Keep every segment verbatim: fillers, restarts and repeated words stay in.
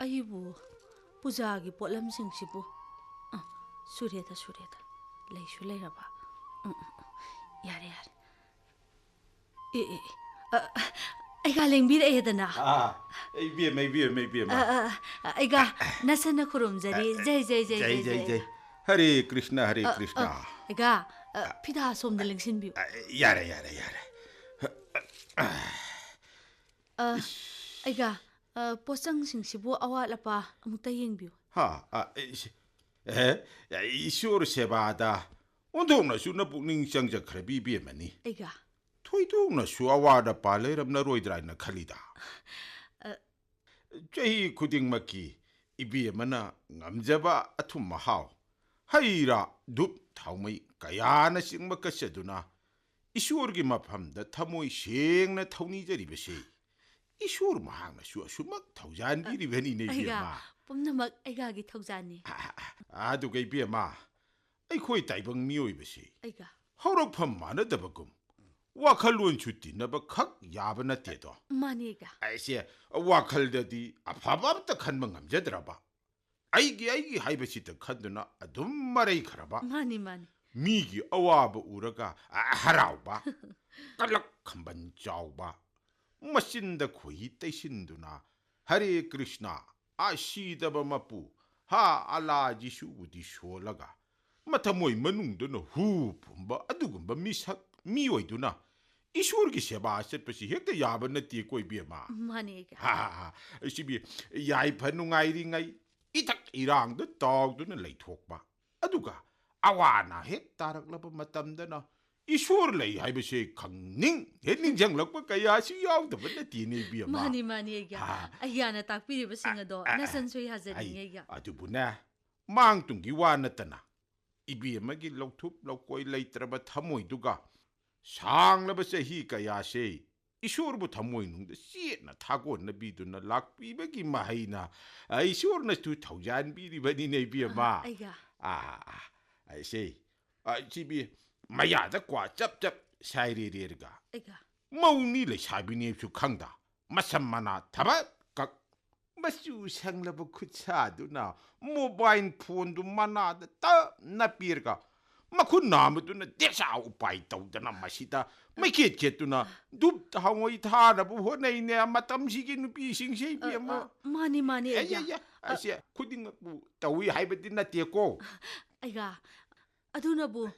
ꯑꯩꯕꯨ ꯄꯨꯖꯥꯒꯤ ꯄꯣꯠꯂꯝꯁꯤꯡꯁꯤꯕꯨ, ꯑ, ꯁꯨꯔꯦꯗ, ꯁꯨꯔꯦꯗ꯫ ꯂꯩꯁꯨ ꯂꯩꯔꯕ꯫ ꯎꯝ, ꯎꯝ, ꯎꯝ꯫ ꯌꯥꯔꯦ, ꯌꯥꯔꯦ꯫ ꯑꯦ, ꯑꯦ, ꯑꯦ꯫ ꯑ, ꯑ, ꯑꯩꯒ ꯂꯦꯡꯕꯤꯔꯛꯑꯦꯗꯅ꯫ ꯑꯥ, ꯏꯕꯦꯝꯃ, ꯏꯕꯦꯝꯃ, ꯏꯕꯦꯝꯃ꯫ ꯑ, ꯑ, ꯑ, ꯑꯩꯒ ꯅꯁꯟꯅ ꯈꯨꯔꯨꯝꯖꯔꯤ꯫ ꯑ, ꯑ, ꯖꯩ, ꯖꯩ, ꯖꯩ, ꯖꯩ, ꯖꯩ, ꯖꯩ, ꯖꯩ꯫ ꯖꯩ꯫ ꯍꯔꯦ ꯀ꯭ꯔꯤꯁꯅ, ꯍꯔꯦ ꯑ, ꯀ꯭ꯔꯤꯁꯅ꯫ ꯑ, ꯑꯩꯒ, ꯑ, ꯐꯤꯗꯥ ꯁꯣꯝꯗ ꯂꯦꯡꯁꯤꯟꯕꯤꯌꯨ꯫ ꯑ, ꯌꯥꯔꯦ, ꯌꯥꯔꯦ, ꯌꯥꯔꯦ꯫ ꯑ, ꯑꯩꯒ, ꯑ, ꯄꯣꯠꯆꯪꯁꯤꯡꯁꯤꯕꯨ ꯑꯋꯥꯠ ꯑꯄꯥ ꯑꯃꯨꯛꯇ ꯌꯦꯡꯕꯤꯌꯨ꯫ ꯍꯥ, ꯑ, ꯏꯁ-, ꯑꯦ, ꯏꯁꯣꯔ ꯁꯦꯕꯥꯗ ꯑꯣꯟꯊꯣꯛꯅꯁꯨ ꯅꯄꯨꯛꯅꯤꯡ ꯆꯪꯖꯈ꯭ꯔꯕꯤ ꯏꯕꯦꯝꯃꯅꯤ꯫ ꯑꯩꯒ꯫ ꯊꯣꯏꯗꯣꯛꯅꯁꯨ ꯑꯋꯥꯠ ꯑꯄꯥ ꯂꯩꯔꯝꯂꯔꯣꯏꯗ꯭ꯔꯥ ꯍꯥꯏꯅ ꯈꯜꯂꯤꯗ꯫ ꯑ꯫ ꯆꯍꯤ ꯈꯨꯗꯤꯡꯃꯛꯀꯤ ꯏꯕꯦꯝꯃꯅ ꯉꯝꯖꯕ ꯑꯊꯨꯝ ꯑꯍꯥꯎ, ꯍꯩ ꯔꯥ, ꯙꯨꯞ ꯊꯥꯎꯃꯩ ꯀꯌꯥꯅꯆꯤꯡꯕ ꯀꯠꯆꯗꯨꯅ ꯏꯁꯣꯔꯒꯤ ꯃꯐꯝꯗ ꯊꯃꯣꯏ ꯁꯦꯡꯅ ꯊꯧꯅꯤꯖꯔꯤꯕꯁꯤ ꯏꯁꯣꯔ ꯃꯍꯥꯛꯅꯁꯨ ꯑꯁꯨꯃꯛ ꯊꯧꯖꯥꯟꯕꯤꯔꯤꯕꯅꯤꯅꯦ, ꯑꯩꯒ ꯏꯕꯦꯝꯃ꯫ ꯄꯨꯝꯅꯃꯛ ꯑꯩꯒꯥꯒꯤ ꯊꯧꯖꯥꯟꯅꯤ꯫ ꯑ, ꯑ, ꯑ, ꯑꯗꯨꯒ ꯏꯕꯦꯝꯃ, ꯑꯩꯈꯣꯏ ꯇꯥꯏꯕꯪ ꯃꯤꯑꯣꯏꯕꯁꯤ ꯑꯩꯒ꯫ ꯍꯧꯔꯛꯐꯝ ꯃꯥꯟꯅꯗꯕꯒꯨꯝ ꯋꯥꯈꯜꯂꯣꯟꯁꯨ ꯇꯤꯟꯅꯕ ꯈꯛ ꯌꯥꯕ ꯅꯠꯇꯦꯗꯣ꯫ ꯃꯥꯅꯤ ꯑꯩꯒ꯫ ꯑꯩꯁꯦ ꯋꯥꯈꯜꯗꯗꯤ ꯑꯐꯕ ꯑꯝꯇ ꯈꯟꯕ ꯉꯝꯖꯗ꯭ꯔꯕ, ꯑꯩꯒꯤ, ꯑꯩꯒꯤ ꯍꯥꯏꯕꯁꯤꯗ ꯈꯟꯗꯨꯅ ꯑꯗꯨꯝ ꯃꯔꯩꯈ꯭ꯔꯕ꯫ ꯃꯥꯅꯤ, ꯃꯥꯅꯤ꯫ ꯃꯤꯒꯤ ꯑꯋꯥꯕ ꯎꯔꯒ, ꯑ, ꯍꯔꯥꯎꯕ, ꯀꯂꯛ ꯈꯝꯕꯟ ꯆꯥꯎꯕ, ꯃꯆꯤꯟꯗ ꯈꯣꯏꯍꯤ ꯇꯩꯁꯤꯟꯗꯨꯅ "ꯍꯔꯦ ꯀ꯭ꯔꯤꯁꯅ, ꯑ, ꯁꯤꯗꯕ ꯃꯄꯨ, ꯍꯥ ꯑꯂꯥ ꯖꯤꯁꯨꯕꯨꯗꯤ" ꯁꯣꯜꯂꯒ, ꯃꯊꯃꯣꯏ ꯃꯅꯨꯡꯗꯅ ꯍꯨ ꯐꯨꯝꯕ ꯑꯗꯨꯒꯨꯝꯕ ꯃꯤꯁꯛ ꯃꯤꯑꯣꯏꯗꯨꯅ ꯏꯁꯣꯔꯒꯤ ꯁꯦꯕꯥ ꯆꯠꯄꯁꯤ ꯍꯦꯛꯇ ꯌꯥꯕ ꯅꯠꯇꯦꯀꯣ, ꯏꯕꯦꯝꯃ꯫ ꯃꯥꯅꯦ, ꯑꯩꯒ꯫ ꯍꯥ, ꯍꯥ, ꯍꯥ꯫ ꯁꯤꯕꯤ ꯌꯥꯏꯐ ꯅꯨꯡꯉꯥꯏꯔꯤꯉꯩ ꯏꯊꯛ ꯏꯔꯥꯡꯗ ꯇꯥꯎꯗꯨꯅ ꯂꯩꯊꯣꯛꯄ, ꯑꯗꯨꯒ ꯑꯋꯥ ꯑꯅꯥ ꯍꯦꯛ ꯇꯥꯔꯛꯂꯕ ꯃꯇꯝꯗꯅ ꯏꯁꯣꯔ ꯂꯩ ꯍꯥꯏꯕꯁꯦ ꯈꯪꯅꯤꯡ ꯍꯦꯛ ꯅꯤꯡꯁꯤꯡꯂꯛꯄ ꯀꯌꯥꯁꯤ ꯌꯥꯎꯗꯕ ꯅꯠꯇꯦꯅꯦ, ꯏꯕꯦꯝꯃ꯫ ꯃꯥꯅꯤ, ꯃꯥꯅꯤ, ꯑꯩꯒ꯫ ꯑꯥ꯫ ꯑꯩꯒꯤꯅ ꯇꯥꯛꯄꯤꯔꯤꯕꯁꯤꯡ ꯑꯗꯣ ꯑ, ꯑ, ꯅꯁꯟꯁꯨ ꯌꯥꯖꯅꯤꯡꯉꯤ, ꯑꯩ, ꯑꯩꯒ꯫ ꯑꯗꯨꯕꯨꯅꯦ, ꯃꯥꯡ ꯇꯨꯡꯒꯤ ꯋꯥ ꯅꯠꯇꯅ ꯏꯕꯦꯝꯃꯒꯤ ꯂꯧꯊꯨꯞ ꯂꯧꯀꯣꯏ ꯂꯩꯇ꯭ꯔꯕ ꯊꯃꯣꯏꯗꯨꯒ ꯁꯥꯡꯂꯕ ꯆꯍꯤ ꯀꯌꯥꯁꯦ ꯏꯁꯣꯔꯕꯨ ꯊꯃꯣꯏꯅꯨꯡꯗ ꯆꯦꯠꯅ ꯊꯥꯒꯣꯟꯅꯕꯤꯗꯨꯅ ꯂꯥꯛꯄꯤꯕꯒꯤ ꯃꯍꯩꯅ ꯏꯁꯣꯔꯅꯁꯨ ꯊꯧꯖꯥꯟꯕꯤꯔꯤꯕꯅꯤꯅꯦ, ꯏꯕꯦꯝꯃ꯫ ꯑ, ꯑꯩꯒ꯫ ꯑꯥ, ꯑꯥ, ꯑꯥ, ꯑꯩꯁꯦ, ꯑ, ꯁꯤꯕꯤ ꯃꯌꯥꯗ ꯀ꯭ꯋꯥ ꯆꯞ ꯆꯞ ꯁꯥꯏꯔꯦꯔꯦꯔꯒ꯫ ꯑꯩꯒ꯫ ꯃꯧꯅꯤ ꯂꯩꯁꯥꯕꯤꯅꯦꯁꯨ ꯈꯪꯗ, ꯃꯁꯝ ꯃꯅꯥ ꯊꯕꯛ ꯀꯛ ꯃꯆꯨ ꯁꯪꯂꯕ ꯈꯨꯠꯁꯥꯗꯨꯅ ꯃꯣꯕꯥꯏꯜ ꯐꯣꯟꯗꯨ ꯃꯅꯥꯗ ꯇꯞꯅ ꯄꯤꯔꯒ, ꯃꯈꯨꯠ ꯅꯥꯝꯃꯗꯨꯅ ꯗꯦꯛꯁꯥ ꯎꯄꯥꯏ ꯇꯧꯗꯅ ꯃꯁꯤꯗ ꯃꯩꯈꯦꯠ ꯈꯦꯠꯇꯨꯅ ꯙꯨꯞ ꯊꯥꯎꯃꯩ ꯊꯥꯅꯕ ꯍꯣꯠꯅꯩꯅꯦ꯫ ꯃꯇꯝꯁꯤꯒꯤ ꯅꯨꯄꯤꯁꯤꯡꯁꯦ, ꯑ, ꯏꯕꯦꯝꯃ꯫ ꯑ, ꯃꯥꯅꯤ, ꯃꯥꯅꯤ, ꯑꯦ, ꯑꯩꯒ꯫ ꯌꯥ, ꯌꯥ, ꯑ, ꯑꯁꯦ ꯈꯨꯗꯤꯡꯃꯛꯄꯨ ꯇꯧꯏ ꯍꯥꯏꯕꯗꯤ ꯅꯠꯇꯦꯀꯣ꯫ ꯑꯩꯒ, ꯑꯗꯨꯅꯕꯨ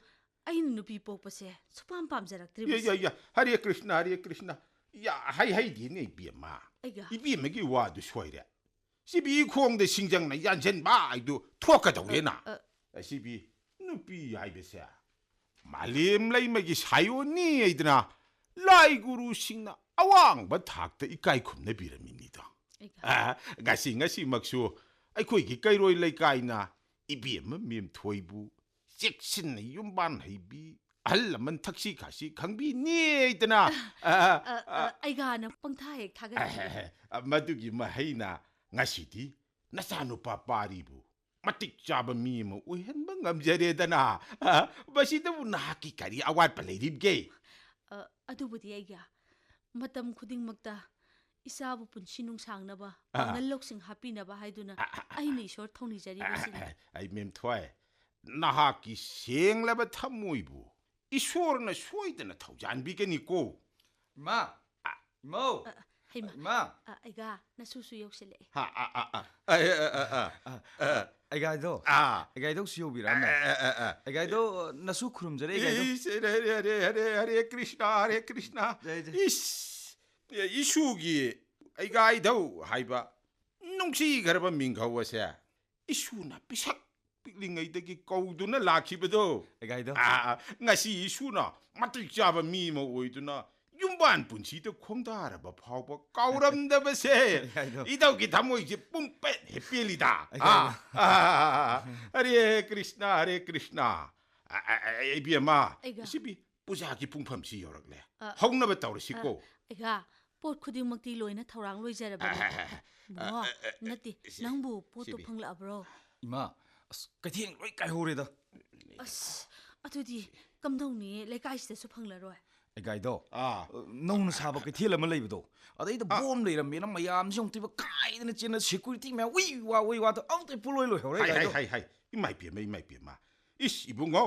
ꯑꯩꯅ ꯅꯨꯄꯤ ꯄꯣꯛꯄꯁꯦ ꯁꯨꯄꯥꯝ ꯄꯥꯝꯖꯔꯛꯇ꯭ꯔꯤꯕꯁꯦ꯫ ꯌꯥ, ꯌꯥ, ꯌꯥ꯫ ꯍꯔꯦ ꯀ꯭ꯔꯤꯁꯅ, ꯍꯔꯦ ꯀ꯭ꯔꯤꯁꯅ꯫ ꯌꯥ, ꯍꯩ ꯍꯩꯗꯦꯅꯦ, ꯏꯕꯦꯝꯃ꯫ ꯑꯩꯒ꯫ ꯏꯕꯦꯝꯃꯒꯤ ꯋꯥꯗꯨ ꯁꯣꯏꯔꯦ꯫ ꯁꯤꯕꯤ ꯈꯣꯡꯗ ꯁꯤꯡꯖꯪꯅ ꯌꯥꯟꯁꯤꯟꯕ ꯍꯥꯏꯗꯨ ꯊꯣꯛꯀꯗꯧꯔꯦꯅ꯫ ꯑ, ꯑ꯫ ꯁꯤꯕꯤ ꯅꯨꯄꯤ ꯍꯥꯏꯕꯁꯦ ꯃꯥꯂꯦꯝ ꯂꯩꯃꯒꯤ ꯁꯥꯏꯑꯣꯟꯅꯤ ꯍꯥꯏꯗꯅ ꯂꯥꯏ ꯒꯨꯔꯨꯁꯤꯡꯅ ꯑꯋꯥꯡꯕ ꯊꯥꯛꯇ ꯏꯀꯥꯏ ꯈꯨꯝꯅꯕꯤꯔꯝꯃꯤꯅꯤꯗꯣ꯫ ꯑꯩꯒ꯫ ꯑ, ꯉꯁꯤ, ꯉꯁꯤꯃꯛꯁꯨ ꯑꯩꯈꯣꯏꯒꯤ ꯀꯩꯔꯣꯏ ꯂꯩꯀꯥꯏꯅ ꯏꯕꯦꯝꯃ ꯃꯦꯝꯊꯣꯏꯕꯨ ꯆꯦꯛꯁꯤꯟꯅ ꯌꯨꯝꯕꯥꯟ ꯍꯩꯕꯤ, ꯑꯍꯜ ꯂꯃꯟ ꯊꯛꯁꯤ ꯈꯥꯁꯤ ꯈꯪꯕꯤꯅꯦꯗꯅ, ꯑ, ꯑ, ꯑ, ꯑ, ꯑꯩꯒꯥꯅ ꯄꯪꯊꯥ ꯍꯦꯛ ꯊꯥꯒꯠꯄꯤꯔꯦ꯫ ꯑ, ꯃꯗꯨꯒꯤ ꯃꯍꯩꯅ ꯉꯁꯤꯗꯤ ꯅꯆꯥꯅꯨꯄꯥ ꯄꯥꯔꯤꯕꯨ ꯃꯇꯤꯛ ꯆꯥꯕ ꯃꯤ ꯑꯃ ꯑꯣꯏꯍꯟꯕ ꯉꯝꯖꯔꯦꯗꯅ꯫ ꯑ, ꯃꯁꯤꯗꯕꯨ ꯅꯍꯥꯛꯀꯤ ꯀꯔꯤ ꯑꯋꯥꯠꯄ ꯂꯩꯔꯤꯕꯒꯦ? ꯑ, ꯑꯗꯨꯕꯨꯗꯤ ꯑꯩꯒꯤ ꯃꯇꯝ ꯈꯨꯗꯤꯡꯃꯛꯇ ꯏꯆꯥꯕꯨ ꯄꯨꯟꯁꯤ ꯅꯨꯡꯁꯥꯡꯅꯕ, ꯑ꯫ ꯄꯥꯡꯒꯜ ꯂꯧꯁꯤꯡ ꯍꯥꯞꯄꯤꯅꯕ ꯍꯥꯏꯗꯨꯅ ꯑ, ꯑ, ꯑ꯫ ꯑꯩꯅ ꯏꯁꯣꯔ ꯊꯧꯅꯤꯖꯔꯤꯕꯁꯤꯅꯤ꯫ ꯑ, ꯑ, ꯑ, ꯑꯩ ꯃꯦꯝꯊꯣꯏ, ꯅꯍꯥꯛꯀꯤ ꯁꯦꯡꯂꯕ ꯊꯃꯣꯏꯕꯨ ꯏꯁꯣꯔꯅ ꯁꯣꯏꯗꯅ ꯊꯧꯖꯥꯟꯕꯤꯒꯅꯤꯀꯣ꯫ ꯏꯃꯥ! ꯑ꯫ ꯏꯃꯧ! ꯑ, ꯍꯩꯃꯥ! ꯏꯃꯥ! ꯑ, ꯑꯩꯒ, ꯅꯁꯨꯁꯨ ꯌꯧꯁꯤꯜꯂꯛꯑꯦ꯫ ꯍꯥ, ꯑ, ꯑ, ꯑ, ꯑ, ꯑ, ꯑ, ꯑ, ꯑ, ꯑ꯫ ꯑꯩꯒꯥꯏꯗꯣ, ꯑꯥ꯫ ꯑꯩꯒꯥꯏꯗꯧꯁꯨ ꯌꯧꯕꯤꯔꯛꯑꯝꯃꯦ꯫ ꯑ, ꯑ, ꯑ, ꯑ꯫ ꯑꯩꯒꯥꯏꯗꯣ, ꯅꯁꯨ ꯈꯨꯔꯨꯝꯖꯔꯦ, ꯑꯩꯒꯥꯏꯗꯣ꯫ ꯏꯁ, ꯍꯔꯦ, ꯍꯔꯦ, ꯍꯔꯦ, ꯍꯔꯦ, ꯍꯔꯦ ꯀ꯭ꯔꯤꯁꯅ, ꯍꯔꯦ ꯀ꯭ꯔꯤꯁꯅ꯫ ꯖꯥꯏ, ꯖꯥꯏ꯫ ꯏꯁ, ꯏꯁꯨꯒꯤ ꯑꯩꯒꯥꯏꯗꯧ ꯍꯥꯏꯕ ꯅꯨꯡꯁꯤꯈ꯭ꯔꯕ ꯃꯤꯡꯒꯧ ꯑꯁꯦ ꯏꯁꯨꯅ ꯄꯤꯁꯛ ꯄꯤꯛꯂꯤꯉꯩꯗꯒꯤ ꯀꯧꯗꯨꯅ ꯂꯥꯛꯈꯤꯕꯗꯣ꯫ ꯑꯩꯒꯥꯏꯗꯣ꯫ ꯑꯥ, ꯉꯁꯤ ꯏꯁꯨꯅ ꯃꯇꯤꯛ ꯆꯥꯕ ꯃꯤ ꯑꯃ ꯑꯣꯏꯗꯨꯅ ꯌꯨꯝꯕꯥꯟ ꯄꯨꯟꯁꯤꯗ ꯈꯣꯡꯗꯥꯔꯕ ꯐꯥꯎꯕ ꯀꯥꯎꯔꯝꯗꯕꯁꯦ ꯑꯩꯒꯥꯏꯗꯣ꯫ ꯏꯇꯥꯎꯒꯤ ꯊꯃꯣꯏꯁꯦ ꯄꯨꯝꯄꯦꯠ ꯍꯦꯛ ꯄꯦꯜꯂꯤꯗ꯫ ꯑꯩꯒꯥꯏꯗꯣ꯫ ꯑꯥ, ꯑꯥ, ꯑꯥ, ꯑꯥ, ꯑꯥ꯫ ꯍꯔꯦ ꯀ꯭ꯔꯤꯁꯅ, ꯍꯔꯦ ꯀ꯭ꯔꯤꯁꯅ꯫ ꯑ, ꯑ, ꯑ, ꯏꯕꯦꯝꯃ, ꯑꯩꯒ꯫ ꯁꯤꯕꯤ ꯄꯨꯖꯥꯒꯤ ꯄꯨꯡꯐꯝꯁꯤ ꯌꯧꯔꯛꯂꯦ꯫ ꯑ, ꯍꯧꯅꯕ ꯇꯧꯔꯁꯤꯀꯣ꯫ ꯑ, ꯑꯩꯒ, ꯄꯣꯠ ꯈꯨꯗꯤꯡꯃꯛꯇꯤ ꯂꯣꯏꯅ ꯊꯧꯔꯥꯡ ꯂꯣꯏꯖꯔꯕꯅꯤ꯫ ꯑ, ꯑ, ꯑ, ꯏꯕꯨꯡꯉꯣ, ꯑ, ꯑ, ꯑ, ꯅꯠꯇꯦ, ꯁꯤ-, ꯅꯪꯕꯨ ꯄꯣꯠꯇꯣ ꯁꯤꯕꯤ꯫ ꯐꯪꯂꯛꯑꯕ꯭ꯔꯣ? ꯏꯃꯥ, ꯑꯁ, ꯀꯩꯊꯦꯜ ꯂꯣꯏ ꯀꯥꯏꯍꯧꯔꯦꯗ꯫ ꯑꯁ, ꯑꯗꯨꯗꯤ ꯀꯝꯗꯧꯅꯤ? ꯂꯩꯀꯥꯏꯁꯤꯗꯁꯨ ꯐꯪꯂꯔꯣꯏ꯫ ꯑꯩ ꯒꯥꯏꯗꯣ, ꯑꯥ꯫ ꯅꯧꯅ ꯁꯥꯕ ꯀꯩꯊꯦꯜ ꯑꯃ ꯂꯩꯕꯗꯣ, ꯑꯗꯩꯗ ꯑꯥ꯫ ꯕꯣꯝ ꯂꯩꯔꯝꯃꯦꯅ ꯃꯌꯥꯝꯁꯦ ꯑꯃꯨꯛꯇꯣꯏꯕ ꯀꯥꯏꯗꯅ ꯆꯦꯟꯅ security ꯃꯌꯥꯝ ꯎꯏ ꯋꯥ ꯎꯏ ꯋꯥ ꯇꯧ ꯑꯃꯨꯛꯇ ꯄꯨꯂꯣꯏ ꯂꯣꯏꯍꯧꯔꯦ, ꯍꯥꯏ, ꯍꯥꯏ, ꯒꯥꯏꯗꯣ꯫ ꯍꯥꯏ, ꯍꯥꯏ꯫ ꯏꯃꯥꯏ ꯄꯦꯝꯃ, ꯏꯃꯥꯏ ꯄꯦꯝꯃ꯫ ꯏꯁ, ꯏꯕꯨꯡꯉꯣ,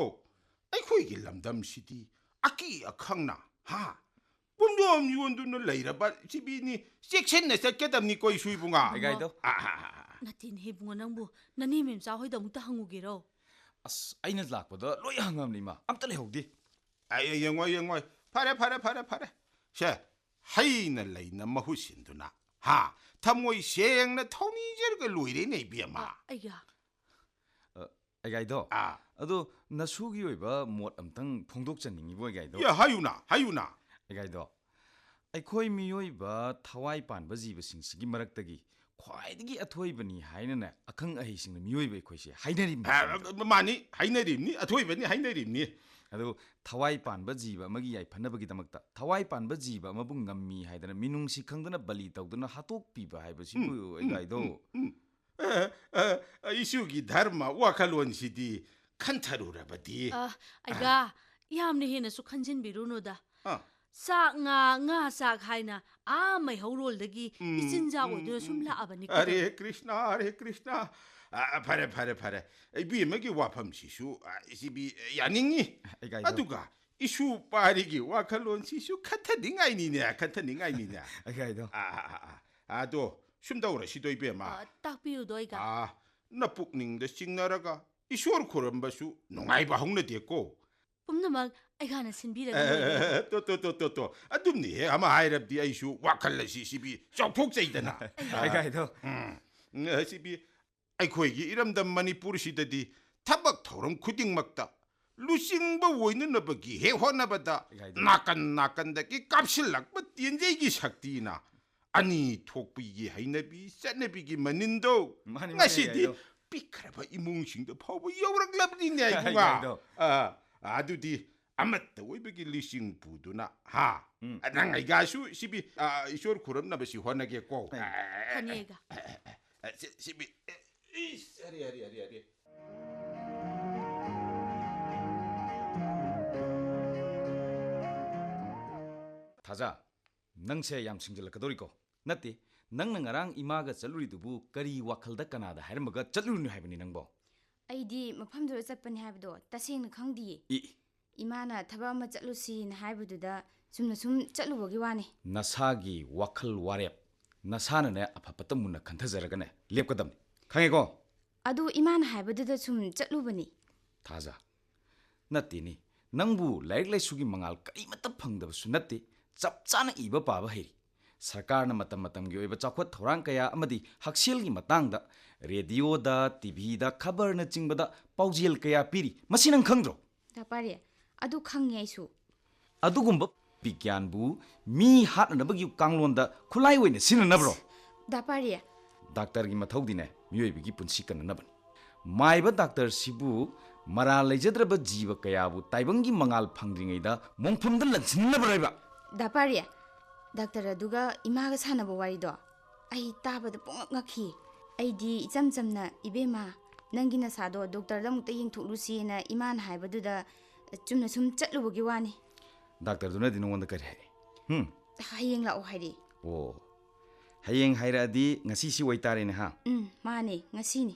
ꯑꯩꯈꯣꯏꯒꯤ ꯂꯝꯗꯝꯁꯤꯗꯤ ꯑꯀꯤ ꯑꯈꯪꯅ, ꯍꯥ? ꯄꯨꯡꯌꯣꯝ ꯌꯣꯟꯗꯨꯅ ꯂꯩꯔꯕ ꯁꯤꯕꯤꯅꯤ, ꯆꯦꯛꯁꯤꯟꯅ ꯆꯠꯀꯗꯕꯅꯤꯀꯣ, ꯏꯁꯨ ꯏꯕꯨꯡꯉꯣ꯫ ꯑꯩ ꯒꯥꯏꯗꯣ꯫ ꯑꯥ, ꯑꯥ, ꯑꯥ, ꯑꯥ꯫ ꯅꯠꯇꯦꯅꯦꯍꯦ ꯏꯕꯨꯡꯉꯣ, ꯅꯪꯕꯨ ꯅꯅꯦ ꯃꯦꯝꯆꯥ ꯍꯣꯏꯗ ꯑꯃꯨꯛꯇ ꯍꯪꯉꯨꯒꯦꯔꯣ? ꯑꯁ, ꯑꯩꯅ ꯂꯥꯛꯄꯗ ꯂꯣꯏ ꯍꯪꯉꯝꯅꯤ ꯏꯃꯥ, ꯑꯝꯇ ꯂꯩꯍꯧꯗꯦ꯫ ꯑꯩ, ꯑꯩ, ꯌꯦꯡꯉꯣꯏ, ꯌꯦꯡꯉꯣꯏ꯫ ꯐꯔꯦ, ꯐꯔꯦ, ꯐꯔꯦ, ꯐꯔꯦ꯫ ꯁꯦ, ꯍꯩꯅ ꯂꯩꯅ ꯃꯍꯨꯠ ꯁꯤꯟꯗꯨꯅ, ꯍꯥ? ꯊꯃꯣꯏ ꯁꯦꯡꯅ ꯊꯧꯅꯤꯖꯔꯒ ꯂꯣꯏꯔꯦꯅꯦ, ꯏꯕꯦꯝꯃ꯫ ꯑ, ꯑꯩꯒ꯫ ꯑ, ꯑꯩ ꯒꯥꯏꯗꯣ, ꯑꯥ꯫ ꯑꯗꯣ ꯅꯁꯨꯒꯤ ꯑꯣꯏꯕ ꯃꯣꯠ ꯑꯝꯇꯪ ꯐꯣꯡꯗꯣꯛꯆꯅꯤꯡꯉꯤꯕꯣ, ꯑꯩ ꯒꯥꯏꯗꯣ? ꯌꯥ, ꯍꯥꯏꯌꯨꯅ, ꯍꯥꯏꯌꯨꯅ꯫ ꯑꯩ ꯒꯥꯏꯗꯣ, ꯑꯩꯈꯣꯏ ꯃꯤꯑꯣꯏꯕ ꯊꯋꯥꯏ ꯄꯥꯟꯕ ꯖꯤꯕꯁꯤꯡꯁꯤꯒꯤ ꯃꯔꯛꯇꯒꯤ ꯈ꯭ꯋꯥꯏꯗꯒꯤ ꯑꯊꯣꯏꯕꯅꯤ ꯍꯥꯏꯅꯅꯦ ꯑꯈꯪ ꯑꯍꯩꯁꯤꯡꯅ ꯃꯤꯑꯣꯏꯕ ꯑꯩꯈꯣꯏꯁꯦ ꯍꯥꯏꯅꯔꯤꯕꯅꯤ꯫ ꯑ, ꯃꯥꯅꯤ, ꯍꯥꯏꯅꯔꯤꯕꯅꯤ, ꯑꯊꯣꯏꯕꯅꯤ ꯍꯥꯏꯅꯔꯤꯕꯅꯤ꯫ ꯑꯗꯨ ꯊꯋꯥꯏ ꯄꯥꯟꯕ ꯖꯤꯕ ꯑꯃꯒꯤ ꯌꯥꯏꯐꯅꯕꯒꯤꯗꯃꯛꯇ ꯊꯋꯥꯏ ꯄꯥꯟꯕ ꯖꯤꯕ ꯑꯃꯕꯨ ꯉꯝꯃꯤ ꯍꯥꯏꯗꯅ ꯃꯤꯅꯨꯡꯁꯤ ꯈꯪꯗꯅ ꯕꯂꯤ ꯇꯧꯗꯨꯅ ꯍꯥꯠꯇꯣꯛꯄꯤꯕ ꯍꯥꯏꯕꯁꯤꯕꯨ, ꯎꯝ, ꯑꯩ ꯎꯝ, ꯒꯥꯏꯗꯣ꯫ ꯎꯝ, ꯎꯝ꯫ ꯑ, ꯑ, ꯏꯁꯨꯒꯤ ꯙꯔꯃ ꯋꯥꯈꯜꯂꯣꯟꯁꯤꯗꯤ ꯈꯟꯊꯔꯨꯔꯕꯗꯤ꯫ ꯑ, ꯑꯩꯒ, ꯌꯥꯝꯅ ꯍꯦꯟꯅꯁꯨ ꯈꯟꯖꯤꯟꯕꯤꯔꯨꯅꯨꯗ꯫ ꯑ꯫ ꯆꯥꯛ ꯉꯥ, ꯉꯥ ꯆꯥꯛ ꯍꯥꯏꯅ ꯑꯥ ꯃꯩꯍꯧꯔꯣꯜꯗꯒꯤ ꯎꯝ, ꯏꯆꯤꯟꯖꯥꯛ ꯎꯝ, ꯑꯣꯏꯗꯨꯅ ꯁꯨꯝ ꯎꯝ꯫ ꯂꯥꯛꯑꯕꯅꯤꯀꯣ꯫ ꯍꯔꯦ ꯀ꯭ꯔꯤꯁꯅ, ꯍꯔꯦ ꯀ꯭ꯔꯤꯁꯅ꯫ ꯑ, ꯐꯔꯦ, ꯐꯔꯦ, ꯐꯔꯦ꯫ ꯏꯕꯦꯝꯃꯒꯤ ꯋꯥꯐꯝꯁꯤꯁꯨ, ꯑ, ꯁꯤꯕꯤ, ꯑ, ꯌꯥꯅꯤꯡꯉꯤ꯫ ꯑꯩ ꯒꯥꯏꯗꯣ꯫ ꯑꯗꯨꯒ ꯏꯁꯨ ꯄꯥꯔꯤꯒꯤ ꯋꯥꯈꯜꯂꯣꯟꯁꯤꯁꯨ ꯈꯟꯊꯅꯤꯡꯉꯥꯏꯅꯤꯅꯦ, ꯈꯟꯊꯅꯤꯡꯉꯥꯏꯅꯤꯅꯦ꯫ ꯑꯩ ꯒꯥꯏꯗꯣ꯫ ꯑ, ꯑ, ꯑ, ꯑ꯫ ꯑꯗꯣ ꯁꯨꯝ ꯇꯧꯔꯁꯤꯗꯣ, ꯏꯕꯦꯝꯃ꯫ ꯑ, ꯇꯥꯛꯄꯤꯌꯨꯗꯣ, ꯑꯩꯒ꯫ ꯑ, ꯅꯄꯨꯛꯅꯤꯡꯗ ꯆꯤꯡꯅꯔꯒ ꯏꯁꯣꯔ ꯈꯨꯔꯨꯝꯕꯁꯨ ꯅꯨꯡꯉꯥꯏꯕ ꯍꯧꯅꯗꯦꯀꯣ꯫ ꯄꯨꯝꯅꯃꯛ ꯑꯩꯒꯥꯅ ꯁꯤꯟꯕꯤꯔꯒ ꯂꯣꯏꯔꯦ꯫ ꯑꯦ, ꯇꯣ, ꯇꯣ, ꯇꯣ, ꯇꯣ, ꯇꯣ꯫ ꯑꯗꯨꯝꯅꯤꯍꯦ, ꯑꯃ ꯍꯥꯏꯔꯕꯗꯤ ꯑꯩꯁꯨ ꯋꯥꯈꯜ ꯑꯁꯤ ꯁꯤꯕꯤ ꯆꯥꯎꯊꯣꯛꯆꯩꯗꯅ꯫ ꯑꯩ ꯒꯥꯏꯗꯣ꯫ ꯎꯝ, ꯁꯤꯕꯤ ꯑꯩꯈꯣꯏꯒꯤ ꯏꯔꯝꯗꯝ ꯃꯅꯤꯄꯨꯔꯁꯤꯗꯗꯤ ꯊꯕꯛ ꯊꯧꯔꯝ ꯈꯨꯗꯤꯡꯃꯛꯇ ꯂꯨꯆꯤꯡꯕ ꯑꯣꯏꯅꯅꯕꯒꯤ ꯍꯦꯛ ꯍꯣꯠꯅꯕꯗ ꯒꯥꯏꯗꯣ꯫ ꯅꯥꯀꯟ ꯅꯥꯀꯟꯗꯒꯤ ꯀꯥꯞꯁꯤꯜꯂꯛꯄ ꯇꯦꯟꯖꯩꯒꯤ ꯁꯛꯇꯤꯅ ꯑꯅꯤ ꯊꯣꯛꯄꯒꯤ ꯍꯩꯅꯕꯤ ꯆꯠꯅꯕꯤꯒꯤ ꯃꯅꯤꯟꯗꯣ ꯃꯥꯅꯤ, ꯃꯥꯅꯤ, ꯉꯁꯤꯗꯤ ꯒꯥꯏꯗꯣ꯫ ꯄꯤꯛꯈ꯭ꯔꯕ ꯏꯃꯨꯡꯁꯤꯡꯗ ꯐꯥꯎꯕ ꯌꯧꯔꯛꯂꯕꯅꯤꯅꯦ, ꯏꯕꯨꯡꯉꯣ꯫ ꯒꯥꯏꯗꯣ꯫ ꯑ, ꯑꯗꯨꯗꯤ ꯑꯃꯠꯇ ꯑꯣꯏꯕꯒꯤ ꯂꯤꯆꯤꯡ ꯄꯨꯗꯨꯅ, ꯍꯥ? ꯎꯝ꯫ ꯅꯪ ꯑꯩꯒꯥꯁꯨ ꯁꯤꯕꯤ, ꯑ, ꯏꯁꯣꯔ ꯈꯨꯔꯨꯝꯅꯕꯁꯤ ꯍꯣꯠꯅꯒꯦꯀꯣ꯫ ꯑꯩ ꯐꯅꯤ ꯑꯩꯒ꯫ ꯑ, ꯁꯤ-, ꯁꯤꯕꯤ, ꯏꯁ, ꯑꯔꯦ, ꯑꯔꯦ, ꯑꯔꯦ, ꯑꯔꯦ꯫ ꯊꯥꯖ, ꯅꯪꯁꯦ ꯌꯥꯝ ꯁꯤꯡꯖꯤꯜꯂꯛꯀꯗꯧꯔꯤꯀꯣ꯫ ꯅꯠꯇꯦ, ꯅꯪꯅ ꯉꯔꯥꯡ ꯏꯃꯥꯒ ꯆꯠꯂꯨꯔꯤꯗꯨꯕꯨ ꯀꯔꯤ ꯋꯥꯈꯜꯗ ꯀꯅꯥꯗ ꯍꯥꯏꯔꯝꯃꯒ ꯆꯠꯂꯨꯔꯤꯅꯣ ꯍꯥꯏꯕꯅꯤ ꯅꯪꯕꯣ? ꯑꯩꯗꯤ ꯃꯐꯝꯗꯨꯗ ꯆꯠꯄꯅꯤ ꯍꯥꯏꯕꯗꯣ ꯇꯁꯦꯡꯅ ꯈꯪꯗꯤꯌꯦ꯫ ꯏ꯫ ꯏꯃꯥꯅ ꯊꯕꯛ ꯑꯃ ꯆꯠꯂꯨꯁꯤꯅ ꯍꯥꯏꯕꯗꯨꯗ ꯆꯨꯝꯅ ꯁꯨꯝ ꯆꯠꯂꯨꯕꯒꯤ ꯋꯥꯅꯤ꯫ ꯅꯁꯥꯒꯤ ꯋꯥꯈꯜ ꯋꯥꯔꯦꯞ, ꯅꯁꯥꯅꯅꯦ ꯑꯐ ꯐꯠꯇ ꯃꯨꯟꯅ ꯈꯟꯊꯖꯔꯒꯅꯦ ꯂꯦꯞꯀꯗꯕꯅꯤ꯫ ꯈꯪꯉꯦꯀꯣ? ꯑꯗꯨ ꯏꯃꯥꯅ ꯍꯥꯏꯕꯗꯨꯗ ꯁꯨꯝ ꯆꯠꯂꯨꯕꯅꯤ꯫ ꯊꯥꯖ, ꯅꯠꯇꯦꯅꯦ, ꯅꯪꯕꯨ ꯂꯥꯏꯔꯤꯛ ꯂꯥꯏꯁꯨꯒꯤ ꯃꯉꯥꯜ ꯀꯔꯤꯃꯠꯇ ꯐꯪꯗꯕꯁꯨ ꯅꯠꯇꯦ, ꯆꯞ ꯆꯥꯅ ꯏꯕ ꯄꯥꯕ ꯍꯩꯔꯤ꯫ ꯁꯔꯀꯥꯔꯅ ꯃꯇꯝ ꯃꯇꯝꯒꯤ ꯑꯣꯏꯕ ꯆꯥꯎꯈꯠ ꯊꯧꯔꯥꯡ ꯀꯌꯥ ꯑꯃꯗꯤ ꯍꯛꯁꯦꯜꯒꯤ ꯃꯇꯥꯡꯗ ꯔꯦꯗꯤꯑꯣꯗ, ꯇꯤꯚꯤꯗ, ꯈꯕꯔꯅꯆꯤꯡꯕꯗ ꯄꯥꯎꯖꯦꯜ ꯀꯌꯥ ꯄꯤꯔꯤ꯫ ꯃꯁꯤ ꯅꯪ ꯈꯪꯗ꯭ꯔꯣ? ꯗꯥ ꯄꯥꯔꯤ, ꯑꯗꯨ ꯈꯪꯉꯦ ꯑꯩꯁꯨ꯫ ꯑꯗꯨꯒꯨꯝꯕ ꯕꯤꯒ꯭ꯌꯥꯟꯕꯨ ꯃꯤ ꯍꯥꯠꯅꯅꯕꯒꯤ ꯀꯥꯡꯂꯣꯟꯗ ꯈꯨꯠꯂꯥꯏ ꯑꯣꯏꯅ ꯁꯤꯖꯤꯟꯅꯅꯕ꯭ꯔꯣ? ꯗꯥ ꯄꯥꯔꯤ꯫ ꯗꯥꯛꯇꯔꯒꯤ ꯃꯊꯧꯗꯤꯅꯦ ꯃꯤꯑꯣꯏꯕꯒꯤ ꯄꯨꯟꯁꯤ ꯀꯟꯅꯅꯕꯅꯤ꯫ ꯃꯥꯏꯕ ꯗꯥꯛꯇꯔꯁꯤꯕꯨ ꯃꯔꯥꯜ ꯂꯩꯖꯗ꯭ꯔꯕ ꯖꯤꯕ ꯀꯌꯥꯕꯨ ꯇꯥꯏꯕꯪꯒꯤ ꯃꯉꯥꯜ ꯐꯪꯗ꯭ꯔꯤꯉꯩꯗ ꯃꯣꯡꯐꯝꯗ ꯂꯪꯁꯤꯟꯅꯕ꯭ꯔꯣ ꯍꯥꯏꯕ? ꯗꯥ ꯄꯥꯔꯤ, ꯗꯥꯛꯇꯔ ꯑꯗꯨꯒ ꯏꯃꯥꯒ ꯁꯥꯟꯅꯕ ꯋꯥꯔꯤꯗꯣ ꯑꯩ ꯇꯥꯕꯗ ꯄꯨꯡꯉꯛ ꯉꯛꯈꯤ꯫ ꯑꯩꯗꯤ ꯏꯆꯝ ꯆꯝꯅ, "ꯏꯕꯦꯝꯃ, ꯅꯪꯒꯤ ꯅꯁꯥꯗꯣ ꯗꯣꯛꯇꯔꯗ ꯑꯃꯨꯛꯇ ꯌꯦꯡꯊꯣꯛꯂꯨꯁꯤꯅ" ꯏꯃꯥꯅ ꯍꯥꯏꯕꯗꯨꯗ ꯆꯨꯝꯅ ꯁꯨꯝ ꯆꯠꯂꯨꯕꯒꯤ ꯋꯥꯅꯤ꯫ ꯗꯥꯛꯇꯔꯗꯨꯅꯗꯤ ꯅꯉꯣꯟꯗ ꯀꯔꯤ ꯍꯥꯏꯔꯛꯏ? ꯍꯨꯝ? "ꯍꯌꯦꯡ ꯂꯥꯛꯑꯣ" ꯍꯥꯏꯔꯛꯏ꯫ ꯑꯣ, ꯍꯌꯦꯡ ꯍꯥꯏꯔꯛꯑꯗꯤ ꯉꯁꯤꯁꯤ ꯑꯣꯏꯇꯥꯔꯦꯅꯦ, ꯍꯥ? ꯎꯝ, ꯃꯥꯅꯦ, ꯉꯁꯤꯅꯤ꯫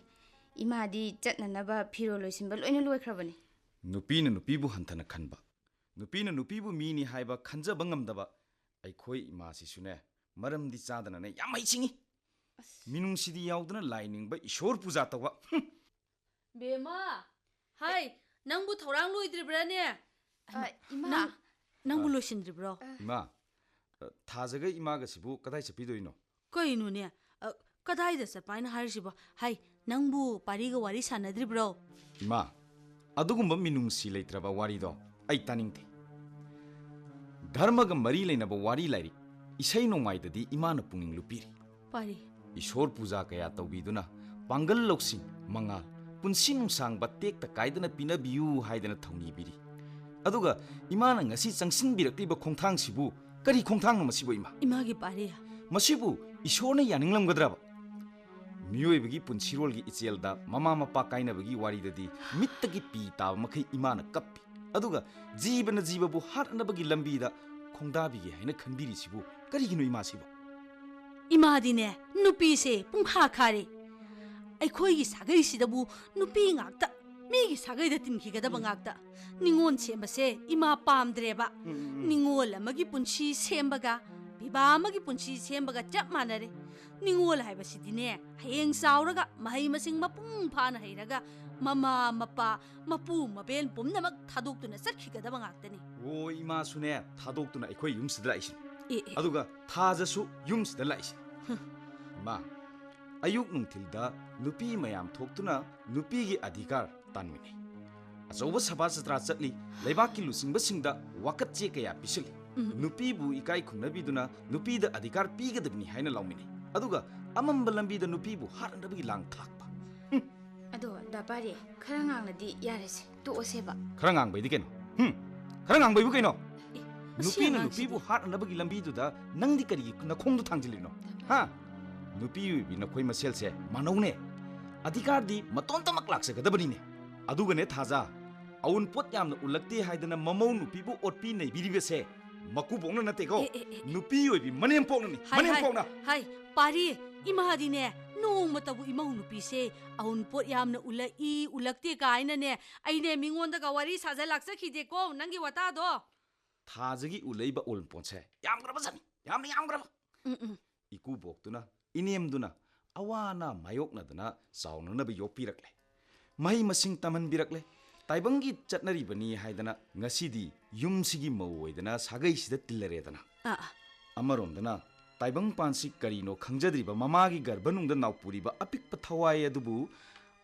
ꯏꯃꯥꯗꯤ ꯆꯠꯅꯅꯕ ꯐꯤꯔꯣꯜ ꯂꯣꯏꯁꯤꯟꯕ ꯂꯣꯏꯅ ꯂꯣꯏꯈ꯭ꯔꯕꯅꯤ꯫ ꯅꯨꯄꯤꯅ ꯅꯨꯄꯤꯕꯨ ꯍꯟꯊꯅ ꯈꯟꯕ, ꯅꯨꯄꯤꯅ ꯅꯨꯄꯤꯕꯨ ꯃꯤꯅꯤ ꯍꯥꯏꯕ ꯈꯟꯖꯕ ꯉꯝꯗꯕ ꯑꯩꯈꯣꯏ ꯏꯃꯥꯁꯤꯁꯨꯅꯦ, ꯃꯔꯝꯗꯤ ꯆꯥꯗꯅꯅꯦ ꯌꯥꯝ ꯍꯩꯁꯤꯡꯉꯤ꯫ ꯑꯁ꯫ ꯃꯤꯅꯨꯡꯁꯤꯗꯤ ꯌꯥꯎꯗꯅ ꯂꯥꯏ ꯅꯤꯡꯕ, ꯏꯁꯣꯔ ꯄꯨꯖꯥ ꯇꯧꯕ꯫ ꯍꯨꯝ꯫ ꯕꯦꯝꯃ! ꯍꯥꯏ, ꯅꯪꯕꯨ ꯊꯧꯔꯥꯡ ꯂꯣꯏꯗ꯭ꯔꯤꯕ꯭ꯔꯥꯅꯦ? ꯑ, ꯏꯃꯥ꯫ ꯅꯪ, ꯅꯪꯕꯨ ꯑ꯫ ꯂꯣꯏꯁꯤꯟꯗ꯭ꯔꯤꯕ꯭ꯔꯣ? ꯏꯃꯥ, ꯑ, ꯊꯥꯖꯒ ꯏꯃꯥꯒꯁꯤꯕꯨ ꯀꯗꯥꯏ ꯆꯠꯄꯤꯗꯣꯏꯅꯣ? ꯀꯩꯅꯣꯅꯦ? ꯑ, ꯀꯗꯥꯏꯗ ꯆꯠꯄ ꯍꯥꯏꯅ ꯍꯥꯏꯔꯤꯁꯤꯕꯣ? ꯍꯥꯏ, ꯅꯪꯕꯨ ꯄꯥꯔꯤꯒ ꯋꯥꯔꯤ ꯁꯥꯟꯅꯗ꯭ꯔꯤꯕ꯭ꯔꯣ? ꯏꯃꯥ, ꯑꯗꯨꯒꯨꯝꯕ ꯃꯤꯅꯨꯡꯁꯤ ꯂꯩꯇ꯭ꯔꯕ ꯋꯥꯔꯤꯗꯣ ꯑꯩ ꯇꯥꯅꯤꯡꯗꯦ꯫ ꯙꯔꯃꯒ ꯃꯔꯤ ꯂꯩꯅꯕ ꯋꯥꯔꯤ ꯂꯥꯏꯔꯤꯛ, ꯏꯁꯩ ꯅꯣꯡꯃꯥꯏꯗꯗꯤ ꯏꯃꯥꯅ ꯄꯨꯛꯅꯤꯡ ꯂꯨꯞꯄꯤꯔꯤ꯫ ꯄꯥꯔꯤ꯫ ꯏꯁꯣꯔ ꯄꯨꯖꯥ ꯀꯌꯥ ꯇꯧꯕꯤꯗꯨꯅ ꯄꯥꯡꯒꯜ ꯂꯧꯁꯤꯡ, ꯃꯉꯥꯜ, ꯄꯨꯟꯁꯤ ꯅꯨꯡꯁꯥꯡꯕ ꯇꯦꯛꯇ ꯀꯥꯏꯗꯅ ꯄꯤꯅꯕꯤꯌꯨ ꯍꯥꯏꯗꯅ ꯊꯧꯅꯤꯕꯤꯔꯤ꯫ ꯑꯗꯨꯒ ꯏꯃꯥꯅ ꯉꯁꯤ ꯆꯪꯁꯤꯟꯕꯤꯔꯛꯂꯤꯕ ꯈꯣꯡꯊꯥꯡꯁꯤꯕꯨ ꯀꯔꯤ ꯈꯣꯡꯊꯥꯡꯅꯣ ꯃꯁꯤꯕꯨ, ꯏꯃꯥ? ꯏꯃꯥꯒꯤ ꯄꯥꯔꯤ꯫ ꯃꯁꯤꯕꯨ ꯏꯁꯣꯔꯅ ꯌꯥꯅꯤꯡꯂꯝꯒꯗ꯭ꯔꯕ? ꯃꯤꯑꯣꯏꯕꯒꯤ ꯄꯨꯟꯁꯤꯔꯣꯜꯒꯤ ꯏꯆꯦꯜꯗ ꯃꯃꯥ ꯃꯄꯥ ꯀꯥꯏꯅꯕꯒꯤ ꯋꯥꯔꯤꯗꯗꯤ ꯃꯤꯠꯇꯒꯤ ꯄꯤ ꯇꯥꯕ ꯃꯈꯩ ꯏꯃꯥꯅ ꯀꯞꯄꯤ꯫ ꯑꯗꯨꯒ ꯖꯤꯕꯅ ꯖꯤꯕꯕꯨ ꯍꯥꯠꯅꯕꯒꯤ ꯂꯝꯕꯤꯗ ꯈꯣꯡꯗꯥꯕꯤꯒꯦ ꯍꯥꯏꯅ ꯈꯟꯕꯤꯔꯤꯁꯤꯕꯨ ꯀꯔꯤꯒꯤꯅꯣ, ꯏꯃꯥꯁꯤꯕꯨ? ꯏꯃꯥꯗꯤꯅꯦ, ꯅꯨꯄꯤꯁꯦ ꯄꯨꯡꯈꯥ ꯈꯥꯔꯦ꯫ ꯑꯩꯈꯣꯏꯒꯤ ꯁꯥꯒꯩꯁꯤꯗꯕꯨ ꯅꯨꯄꯤ ꯉꯥꯛꯇ, ꯃꯤꯒꯤ ꯁꯥꯒꯩꯗ ꯇꯤꯟꯈꯤꯒꯗꯕ ꯎꯝ꯫ ꯉꯥꯛꯇ꯫ ꯅꯤꯉꯣꯜ ꯁꯦꯝꯕꯁꯦ ꯏꯃꯥ ꯄꯥꯝꯗ꯭ꯔꯦꯕ꯫ ꯎꯝ, ꯎꯝ, ꯎꯝ꯫ ꯅꯤꯉꯣꯜ ꯑꯃꯒꯤ ꯄꯨꯟꯁꯤ ꯁꯦꯝꯕꯒ ꯄꯤꯕꯥ ꯑꯃꯒꯤ ꯄꯨꯟꯁꯤ ꯁꯦꯝꯕꯒ ꯆꯞ ꯃꯥꯟꯅꯔꯦ꯫ ꯅꯤꯉꯣꯜ ꯍꯥꯏꯕꯁꯤꯗꯤꯅꯦ, ꯍꯌꯦꯡ ꯆꯥꯎꯔꯒ ꯃꯍꯩ ꯃꯁꯤꯡ ꯃꯄꯨꯡ ꯐꯥꯅ ꯍꯩꯔꯒ ꯃꯃꯥ ꯃꯄꯥ, ꯃꯄꯨ ꯃꯄꯦꯟ ꯄꯨꯝꯅꯃꯛ ꯊꯥꯗꯣꯛꯇꯨꯅ ꯆꯠꯈꯤꯒꯗꯕ ꯉꯥꯛꯇꯅꯤ꯫ ꯑꯣ, ꯏꯃꯥꯁꯨꯅꯦ, ꯊꯥꯗꯣꯛꯇꯨꯅ ꯑꯩꯈꯣꯏ ꯌꯨꯝꯁꯤꯗ ꯂꯥꯛꯏꯁꯤꯅꯤ꯫ ꯑꯦ, ꯑꯦ꯫ ꯑꯗꯨꯒ ꯊꯥꯖꯁꯨ ꯌꯨꯝꯁꯤꯗ ꯂꯥꯛꯏꯁꯤꯅꯤ꯫ ꯍꯝ꯫ ꯏꯃꯥ, ꯑꯌꯨꯛ ꯅꯨꯡꯊꯤꯜꯗ ꯅꯨꯄꯤ ꯃꯌꯥꯝ ꯊꯣꯛꯇꯨꯅ ꯅꯨꯄꯤꯒꯤ ꯑꯙꯤꯀꯥꯔ ꯇꯥꯟꯃꯤꯟꯅꯩ꯫ ꯑꯆꯧꯕ ꯁꯚꯥ ꯖꯇ꯭ꯔꯥ ꯆꯠꯂꯤ, ꯂꯩꯕꯥꯛꯀꯤ ꯂꯨꯆꯤꯡꯕꯁꯤꯡꯗ ꯋꯥꯀꯠ ꯆꯦ ꯀꯌꯥ ꯄꯤꯁꯤꯜꯂꯤ꯫ ꯎꯝ꯫ ꯅꯨꯄꯤꯕꯨ ꯏꯀꯥꯏ ꯈꯨꯝꯅꯕꯤꯗꯨꯅ ꯅꯨꯄꯤꯗ ꯑꯙꯤꯀꯥꯔ ꯄꯤꯒꯗꯕꯅꯤ ꯍꯥꯏꯅ ꯂꯥꯎꯃꯤꯟꯅꯩ꯫ ꯑꯗꯨꯒ ꯑꯃꯝꯕ ꯂꯝꯕꯤꯗ ꯅꯨꯄꯤꯕꯨ ꯍꯥꯠꯅꯅꯕꯒꯤ ꯂꯥꯡ ꯊꯥꯛꯄ꯫ ꯍꯨꯝ꯫ ꯑꯗꯣ, ꯗꯥ ꯄꯥꯔꯤ, ꯈꯔ ꯉꯥꯡꯂꯗꯤ ꯌꯥꯔꯦꯁꯦ, ꯇꯣꯛꯑꯁꯦꯕ꯫ ꯈꯔ ꯉꯥꯡꯕꯩꯗꯤ ꯀꯩꯅꯣ? ꯍꯨꯝ? ꯈꯔ ꯉꯥꯡꯕꯩꯕꯨ ꯀꯩꯅꯣ? ꯑꯦ, ꯃꯁꯤ ꯅꯨꯄꯤꯅ ꯑꯉꯥꯡꯁꯤꯗꯤ꯫ ꯅꯨꯄꯤꯕꯨ ꯍꯥꯠꯅꯅꯕꯒꯤ ꯂꯝꯕꯤꯗꯨꯗ ꯅꯪꯗꯤ ꯀꯔꯤꯒꯤ ꯅꯈꯣꯡꯗꯣ ꯊꯥꯡꯖꯤꯜꯂꯤꯅꯣ? ꯍꯥ? ꯅꯨꯄꯤ ꯑꯣꯏꯕꯤ ꯅꯈꯣꯏ ꯃꯁꯦꯜꯁꯦ ꯃꯥꯟꯅꯧꯅꯦ꯫ ꯑꯙꯤꯀꯥꯔꯗꯤ ꯃꯇꯣꯝꯇꯃꯛ ꯂꯥꯛꯆꯒꯗꯕꯅꯤꯅꯦ꯫ ꯑꯗꯨꯒꯅꯦ ꯊꯥꯖ, ꯑꯎꯟꯄꯣꯠ ꯌꯥꯝꯅ ꯎꯠꯂꯛꯇꯦ ꯍꯥꯏꯗꯅ ꯃꯃꯧ ꯅꯨꯄꯤꯕꯨ ꯑꯣꯠꯄꯤ ꯅꯩꯕꯤꯔꯤꯕꯁꯦ ꯃꯀꯨꯕꯣꯛꯅ ꯅꯠꯇꯦꯀꯣ꯫ ꯑꯦ, ꯑꯦ, ꯑꯦ, ꯑꯦ꯫ ꯅꯨꯄꯤ ꯑꯣꯏꯕꯤ ꯃꯅꯦꯝꯄꯣꯛꯅꯅꯤ, ꯍꯥꯏ, ꯍꯥꯏ, ꯃꯅꯦꯝꯄꯣꯛꯅ꯫ ꯍꯥꯏ, ꯄꯥꯔꯤ, ꯏꯃꯥꯗꯤꯅꯦ, ꯅꯣꯡꯃꯇꯕꯨ ꯏꯃꯧ ꯅꯨꯄꯤꯁꯦ ꯑꯎꯟꯄꯣꯠ ꯌꯥꯝꯅ ꯎꯠꯂꯛꯏ, ꯎꯠꯂꯛꯇꯦ ꯀꯥꯏꯅꯅꯦ, ꯑꯩꯅꯦ ꯃꯤꯉꯣꯟꯗꯒ ꯋꯥꯔꯤ ꯁꯥꯖ ꯂꯥꯛꯆꯈꯤꯗꯦꯀꯣ, ꯅꯪꯒꯤ ꯋꯥꯇꯥꯗꯣ꯫ ꯊꯥꯖꯒꯤ ꯎꯠꯂꯛꯏꯕ ꯑꯎꯟꯄꯣꯠꯁꯦ ꯌꯥꯝꯈ꯭ꯔꯕ ꯖꯥꯠꯅꯤ, ꯌꯥꯝꯅ ꯌꯥꯝꯈ꯭ꯔꯕ꯫ ꯎꯝ, ꯎꯝ꯫ ꯏꯀꯨꯕꯣꯛꯇꯨꯅ, ꯏꯅꯦꯝꯗꯨꯅ ꯑꯋꯥ ꯑꯅꯥ ꯃꯥꯌꯣꯛꯅꯗꯅ ꯆꯥꯎꯅꯅꯕ ꯌꯣꯛꯄꯤꯔꯛꯂꯦ꯫ ꯃꯍꯩ ꯃꯁꯤꯡ ꯇꯝꯍꯟꯕꯤꯔꯛꯂꯦ꯫ ꯇꯥꯏꯕꯪꯒꯤ ꯆꯠꯅꯔꯤꯕꯅꯤ ꯍꯥꯏꯗꯅ ꯉꯁꯤꯗꯤ ꯌꯨꯝꯁꯤꯒꯤ ꯃꯧ ꯑꯣꯏꯗꯅ ꯁꯥꯒꯩꯁꯤꯗ ꯇꯤꯜꯂꯔꯦꯗꯅ꯫ ꯑꯥ, ꯑꯥ꯫ ꯑꯃꯔꯣꯝꯗꯅ ꯇꯥꯏꯕꯪꯄꯥꯟꯁꯤ ꯀꯔꯤꯅꯣ ꯈꯪꯖꯗ꯭ꯔꯤꯕ ꯃꯃꯥꯒꯤ ꯒꯔꯚꯅꯨꯡꯗ ꯅꯥꯎꯄꯨꯔꯤꯕ ꯑꯄꯤꯛꯄ ꯊꯋꯥꯏ ꯑꯗꯨꯕꯨ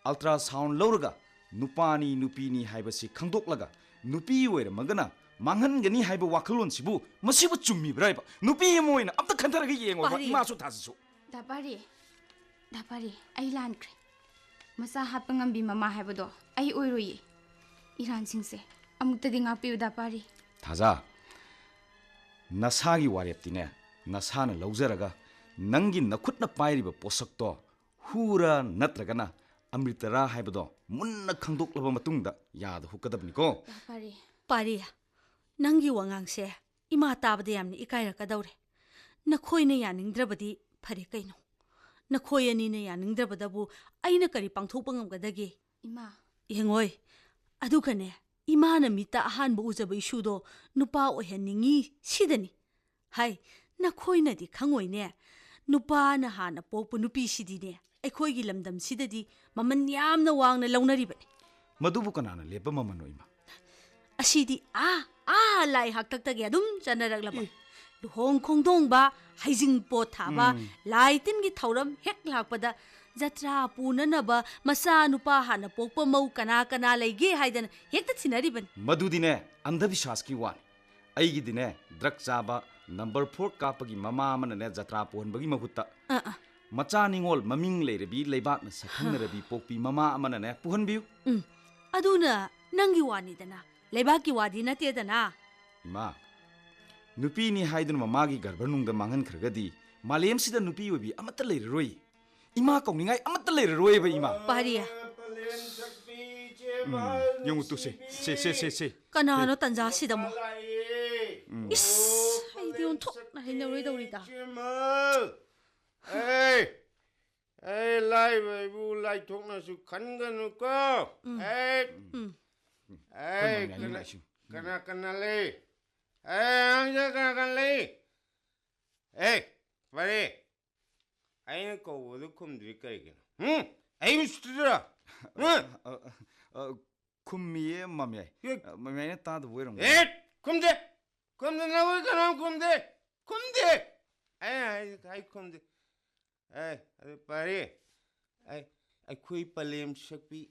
ultrasound ꯂꯧꯔꯒ ꯅꯨꯄꯥꯅꯤ ꯅꯨꯄꯤꯅꯤ ꯍꯥꯏꯕꯁꯤ ꯈꯪꯗꯣꯛꯂꯒ ꯅꯨꯄꯤ ꯑꯣꯏꯔꯝꯃꯒꯅ ꯃꯥꯡꯍꯟꯒꯅꯤ ꯍꯥꯏꯕ ꯋꯥꯈꯜꯂꯣꯟꯁꯤꯕꯨ ꯃꯁꯤꯕꯨ ꯆꯨꯝꯃꯤꯕ꯭ꯔꯥ ꯍꯥꯏꯕ? ꯅꯨꯄꯤ ꯑꯃ ꯑꯣꯏꯅ ꯑꯝꯇ ꯈꯟꯊꯔꯒ ꯌꯦꯡꯉꯣꯕ, ꯄꯥꯔꯤ꯫ ꯏꯃꯥꯁꯨ ꯊꯥꯖꯁꯨ꯫ ꯗꯥ ꯄꯥꯔꯤ, ꯗꯥ ꯄꯥꯔꯤ, ꯑꯩ ꯂꯥꯟꯈ꯭ꯔꯦ꯫ ꯃꯆꯥ ꯍꯥꯠꯄ ꯉꯝꯕꯤ ꯃꯃꯥ ꯍꯥꯏꯕꯗꯣ ꯑꯩ ꯑꯣꯏꯔꯣꯏꯌꯦ꯫ ꯏꯔꯥꯟꯁꯤꯡꯁꯦ ꯑꯃꯨꯛꯇꯗꯤ ꯉꯥꯛꯄꯤꯌꯨ, ꯗꯥ ꯄꯥꯔꯤ꯫ ꯊꯥꯖ, ꯅꯁꯥꯒꯤ ꯋꯥꯔꯦꯞꯇꯤꯅꯦ, ꯅꯁꯥꯅ ꯂꯧꯖꯔꯒ ꯅꯪꯒꯤ ꯅꯈꯨꯠꯅ ꯄꯥꯏꯔꯤꯕ ꯄꯣꯠꯁꯛꯇꯣ ꯍꯨꯔꯥ ꯅꯠꯇ꯭ꯔꯒꯅ ꯑꯃ꯭ꯔꯤꯇꯔꯥ ꯍꯥꯏꯕꯗꯣ ꯃꯨꯟꯅ ꯈꯪꯗꯣꯛꯂꯕ ꯃꯇꯨꯡꯗ ꯌꯥꯗ ꯍꯨꯛꯀꯗꯕꯅꯤꯀꯣ꯫ ꯗꯥ ꯄꯥꯔꯤ꯫ ꯄꯥꯔꯤ, ꯅꯪꯒꯤ ꯋꯥꯉꯥꯡꯁꯦ ꯏꯃꯥ ꯇꯥꯕꯗ ꯌꯥꯝꯅ ꯏꯀꯥꯏꯔꯛꯀꯗꯧꯔꯦ꯫ ꯅꯈꯣꯏꯅ ꯌꯥꯅꯤꯡꯗ꯭ꯔꯕꯗꯤ ꯐꯔꯦ ꯀꯩꯅꯣ꯫ ꯅꯈꯣꯏ ꯑꯅꯤꯅ ꯌꯥꯅꯤꯡꯗ꯭ꯔꯕꯗꯕꯨ ꯑꯩꯅ ꯀꯔꯤ ꯄꯥꯡꯊꯣꯛꯄ ꯉꯝꯒꯗꯒꯦ? ꯏꯃꯥ꯫ ꯌꯦꯡꯉꯣꯏ꯫ ꯑꯗꯨꯒꯅꯦ, ꯏꯃꯥꯅ ꯃꯤꯠꯇ ꯑꯍꯥꯟꯕ ꯎꯖꯕ ꯏꯁꯨꯗꯣ ꯅꯨꯄꯥ ꯑꯣꯏꯍꯟꯅꯤꯡꯉꯤ ꯁꯤꯗꯅꯤ꯫ ꯍꯥꯏ, ꯅꯈꯣꯏꯅꯗꯤ ꯈꯪꯉꯣꯏꯅꯦ꯫ ꯅꯨꯄꯥꯅ ꯍꯥꯟꯅ ꯄꯣꯛꯄ ꯅꯨꯄꯤꯁꯤꯗꯤꯅꯦ, ꯑꯩꯈꯣꯏꯒꯤ ꯂꯝꯗꯝꯁꯤꯗꯗꯤ ꯃꯃꯜ ꯌꯥꯝꯅ ꯋꯥꯡꯅ ꯂꯧꯅꯔꯤꯕꯅꯤ꯫ ꯃꯗꯨꯕꯨ ꯀꯅꯥꯅ ꯂꯦꯞꯄ ꯃꯃꯜꯅꯣ, ꯏꯃꯥ? ꯑꯁꯤꯗꯤ ꯑꯥ, ꯑꯥ ꯂꯥꯏ ꯍꯥꯛꯇꯛꯇꯒꯤ ꯑꯗꯨꯝ ꯆꯠꯅꯔꯛꯂꯕ꯫ ꯑꯦ꯫ ꯂꯨꯍꯣꯡ ꯈꯣꯡꯗꯣꯡꯕ, ꯍꯩꯖꯤꯡꯄꯣꯠ ꯊꯥꯕ, ꯎꯝ꯫ ꯂꯥꯏ ꯇꯤꯟꯒꯤ ꯊꯧꯔꯝ ꯍꯦꯛ ꯂꯥꯛꯄꯗ ꯖꯇ꯭ꯔꯥ ꯄꯨꯅꯅꯕ ꯃꯆꯥ ꯅꯨꯄꯥ ꯍꯥꯟꯅ ꯄꯣꯛꯄ ꯃꯧ ꯀꯅꯥ ꯀꯅꯥ ꯂꯩꯒꯦ ꯍꯥꯏꯗꯅ ꯍꯦꯛꯇ ꯊꯤꯅꯔꯤꯕꯅꯤ꯫ ꯃꯗꯨꯗꯤꯅꯦ, ꯑꯟꯙꯕꯤꯁ꯭ꯋꯥꯁꯀꯤ ꯋꯥꯅꯤ꯫ ꯑꯩꯒꯤꯗꯤꯅꯦ, ꯗ꯭ꯔꯒ ꯆꯥꯕ, ꯅꯝꯕꯔ ꯐꯣꯔ ꯀꯥꯞꯄꯒꯤ ꯃꯃꯥ ꯑꯃꯅꯅꯦ ꯖꯇ꯭ꯔꯥ ꯄꯨꯍꯟꯕꯒꯤ ꯃꯍꯨꯠꯇ ꯑꯥ, ꯑꯥ꯫ ꯃꯆꯥ ꯅꯤꯉꯣꯜ ꯃꯃꯤꯡ ꯂꯩꯔꯕꯤ, ꯂꯩꯕꯥꯛꯅ ꯁꯛꯈꯪꯅꯔꯕꯤ ꯄꯣꯛꯄꯤ ꯃꯃꯥ ꯑꯃꯅꯅꯦ ꯄꯨꯍꯟꯕꯤꯌꯨ꯫ ꯎꯝ, ꯑꯗꯨꯅ ꯅꯪꯒꯤ ꯋꯥꯅꯤꯗꯅ, ꯂꯩꯕꯥꯛꯀꯤ ꯋꯥꯗꯤ ꯅꯠꯇꯦꯗꯅ꯫ ꯏꯃꯥ, ꯅꯨꯄꯤꯅꯤ ꯍꯥꯏꯗꯨꯅ ꯃꯃꯥꯒꯤ ꯒꯔꯚꯅꯨꯡꯗ ꯃꯥꯡꯍꯟꯈ꯭ꯔꯒꯗꯤ ꯃꯥꯂꯦꯝꯁꯤꯗ ꯅꯨꯄꯤ ꯑꯣꯏꯕꯤ ꯑꯃꯠꯇ ꯂꯩꯔꯔꯣꯏ꯫ ꯏꯃꯥ ꯀꯧꯅꯤꯡꯉꯥꯏ ꯑꯃꯠꯇ ꯂꯩꯔꯔꯣꯏꯕ, ꯏꯃꯥ꯫ ꯄꯥꯔꯤ꯫ ꯄꯂꯦꯝ ꯁꯛꯄꯤ ꯏꯆꯦꯃ ꯎꯝ, ꯌꯦꯡꯉꯨ ꯇꯨꯁꯦ꯫ ꯁꯦ, ꯁꯦ, ꯁꯦ, ꯁꯦ꯫ ꯀꯅꯥꯅꯣ ꯇꯟꯖꯥꯁꯤꯗ ꯑꯃꯨꯛ? ꯂꯥꯛꯑꯦ꯫ ꯎꯝ꯫ ꯏꯁ, ꯑꯩꯗꯤ ꯑꯣꯟꯊꯣꯛꯅ ꯍꯩꯅꯔꯣꯏꯗꯧꯔꯤꯗ꯫ ꯏꯆꯦꯃ꯫ ꯑꯦ, ꯑꯦ, ꯂꯥꯏꯕ ꯑꯩꯕꯨ ꯂꯥꯏꯊꯣꯛꯅꯁꯨ ꯈꯟꯒꯅꯨꯀꯣ꯫ ꯎꯝ꯫ ꯑꯦ, ꯎꯝ꯫ ꯑꯦ, ꯑꯩꯈꯣꯏ ꯃꯌꯥꯝ ꯀꯅꯥ, ꯂꯥꯛꯏꯁꯤꯡ꯫ ꯀꯅꯥ ꯀꯅꯥ ꯂꯩ? ꯑꯦ, ꯑꯉꯥꯡꯁꯦ ꯀꯅꯥ ꯀꯅꯥ ꯂꯩ? ꯑꯦ, ꯄꯥꯔꯤ, ꯑꯩꯅ ꯀꯧꯕꯗꯨ ꯈꯨꯝꯗ꯭ꯔꯤ ꯀꯔꯤꯒꯤꯅꯣ? ꯍꯨꯝ? ꯑꯩ ꯎꯁꯤꯠꯇ꯭ꯔꯤꯔꯣ? ꯍꯨꯝ? ꯑ, ꯑ, ꯑ, ꯈꯨꯝꯃꯤꯌꯦ, ꯃꯃꯤꯌꯥꯏ꯫ ꯑꯦ꯫ ꯑ, ꯃꯃꯤꯌꯥꯏꯅ ꯇꯥꯗꯕ ꯑꯣꯏꯔꯝꯒꯅꯤ꯫ ꯑꯦ, ꯈꯨꯝꯗꯦ꯫ ꯈꯨꯝꯗꯦ, ꯅꯈꯣꯏ ꯀꯅꯥꯝ ꯈꯨꯝꯗꯦ꯫ ꯈꯨꯝꯗꯦ꯫ ꯑꯩ ꯍꯥꯏ, ꯍꯥꯏ ꯈꯨꯝꯗꯦ꯫ ꯑꯦ, ꯑꯗꯨ ꯄꯥꯔꯤ꯫ ꯑꯩ, ꯑꯩꯈꯣꯏ ꯄꯂꯦꯝ ꯁꯛꯄꯤ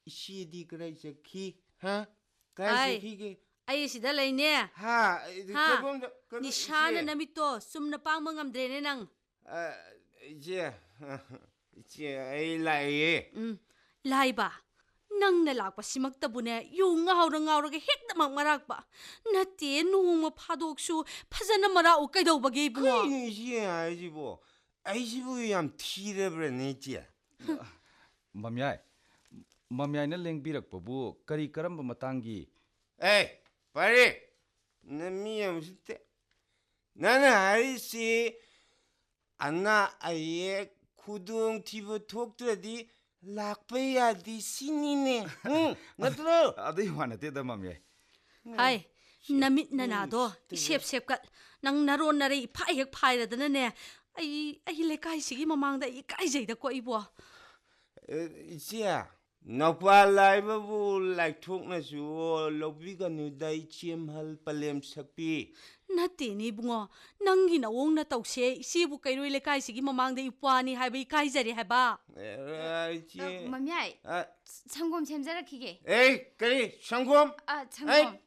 ꯏꯆꯦꯗꯤ ꯀꯗꯥꯏ ꯆꯠꯈꯤ? ꯍꯥ? ꯀꯗꯥꯏ ꯑꯩ, ꯆꯠꯈꯤꯒꯦ? ꯑꯩ ꯁꯤꯗ ꯂꯩꯅꯦ꯫ ꯍꯥ? ꯑꯩꯗꯤ ꯍꯥ? ꯀꯗꯣꯝꯗ, ꯀꯗꯣꯝ-, ꯅꯤꯁꯥꯅ ꯏꯆꯦ꯫ ꯅꯃꯤꯠꯇꯣ ꯆꯨꯝꯅ ꯄꯥꯡꯕ ꯉꯝꯗ꯭ꯔꯦꯅꯦ ꯅꯪ꯫ ꯑ, ꯏꯆꯦ, ꯏꯆꯦ, ꯑꯩ ꯂꯥꯛꯑꯦ꯫ ꯎꯝ, ꯂꯥꯏꯕ, ꯅꯪꯅ ꯂꯥꯛꯄꯁꯤꯃꯛꯇꯕꯨꯅꯦ, ꯌꯨ ꯉꯥꯎꯔ ꯉꯥꯎꯔꯒ ꯍꯦꯛꯇꯃꯛ ꯃꯔꯥꯛꯄ꯫ ꯅꯠꯇꯦ, ꯅꯣꯡꯃ ꯐꯥꯗꯣꯛꯁꯨ ꯐꯖꯅ ꯃꯔꯥꯛꯎ ꯀꯩꯗꯧꯕꯒꯦ, ꯏꯕꯨꯡꯉꯣ? ꯀꯩꯅꯣ ꯏꯆꯦ ꯍꯥꯏꯁꯤꯕꯣ? ꯑꯩꯁꯤꯕꯨ ꯌꯥꯝ ꯊꯤꯔꯕ꯭ꯔꯅꯦ, ꯏꯆꯦ? ꯃꯃꯤꯌꯥꯏ, ꯃꯃꯤꯌꯥꯏꯅ ꯂꯦꯡꯕꯤꯔꯛꯄꯕꯨ ꯀꯔꯤ ꯀꯔꯝꯕ ꯃꯇꯥꯡꯒꯤ? ꯑꯦ, ꯄꯥꯔꯤ! ꯅ ꯃꯤ ꯑꯃꯁꯨ ꯇꯦ꯫ ꯅꯪꯅ ꯍꯥꯏꯔꯤꯁꯤ ꯑꯅꯥ ꯑꯌꯦꯛ ꯈꯨꯗꯣꯡꯊꯤꯕ ꯊꯣꯛꯇ꯭ꯔꯗꯤ ꯂꯥꯛꯄ ꯌꯥꯗꯦ ꯁꯤꯅꯤꯅꯦ꯫ ꯎꯝ, ꯅꯠꯇ꯭ꯔꯣ? ꯑꯗꯨꯏ ꯋꯥ ꯅꯠꯇꯦꯗ, ꯃꯥꯝꯃꯤ꯫ ꯍꯥꯏ, ꯅꯃꯤꯠ ꯅꯅꯥꯗꯣ ꯏꯁꯦꯞ ꯁꯦꯞꯀꯠ꯫ ꯅꯪ ꯅꯔꯣꯟ ꯅꯔꯩ ꯏꯐꯥ ꯍꯦꯛ ꯐꯥꯏꯔꯗꯅꯅꯦ꯫ ꯑꯩ, ꯑꯩ ꯂꯩꯀꯥꯏꯁꯤꯒꯤ ꯃꯃꯥꯡꯗ ꯑꯩ ꯏꯀꯥꯏꯖꯩꯗꯀꯣ ꯑꯩꯕꯣ꯫ ꯑꯦ, ꯏꯆꯦ, ꯅꯧꯄꯥ ꯂꯥꯏꯕꯕꯨ ꯂꯥꯏꯊꯣꯛꯅꯁꯨ ꯂꯧꯕꯤꯒꯅꯨꯗ, ꯏꯆꯦꯝꯍꯜ ꯄꯂꯦꯝ ꯁꯛꯄꯤ꯫ ꯅꯠꯇꯦꯅꯦ ꯏꯕꯨꯡꯉꯣ, ꯅꯪꯒꯤ ꯅꯑꯣꯡ ꯅꯇꯧꯁꯦ ꯏꯆꯦꯕꯨ ꯀꯩꯔꯣꯏ ꯂꯩꯀꯥꯏꯁꯤꯒꯤ ꯃꯃꯥꯡꯗ ꯏꯄ꯭ꯋꯥꯅꯤ ꯍꯥꯏꯕ ꯏꯀꯥꯏꯖꯔꯦ ꯍꯥꯏꯕ꯫ ꯑꯦ, ꯏꯆꯦ꯫ ꯑ, ꯃꯃꯤꯌꯥꯏ, ꯑ, ꯁꯪꯒꯣꯝ ꯁꯦꯝꯖꯔꯛꯈꯤꯒꯦ꯫ ꯑꯦ, ꯀꯔꯤ? ꯁꯪꯒꯣꯝ? ꯑ, ꯁꯪꯒꯣꯝ꯫ ꯑꯩ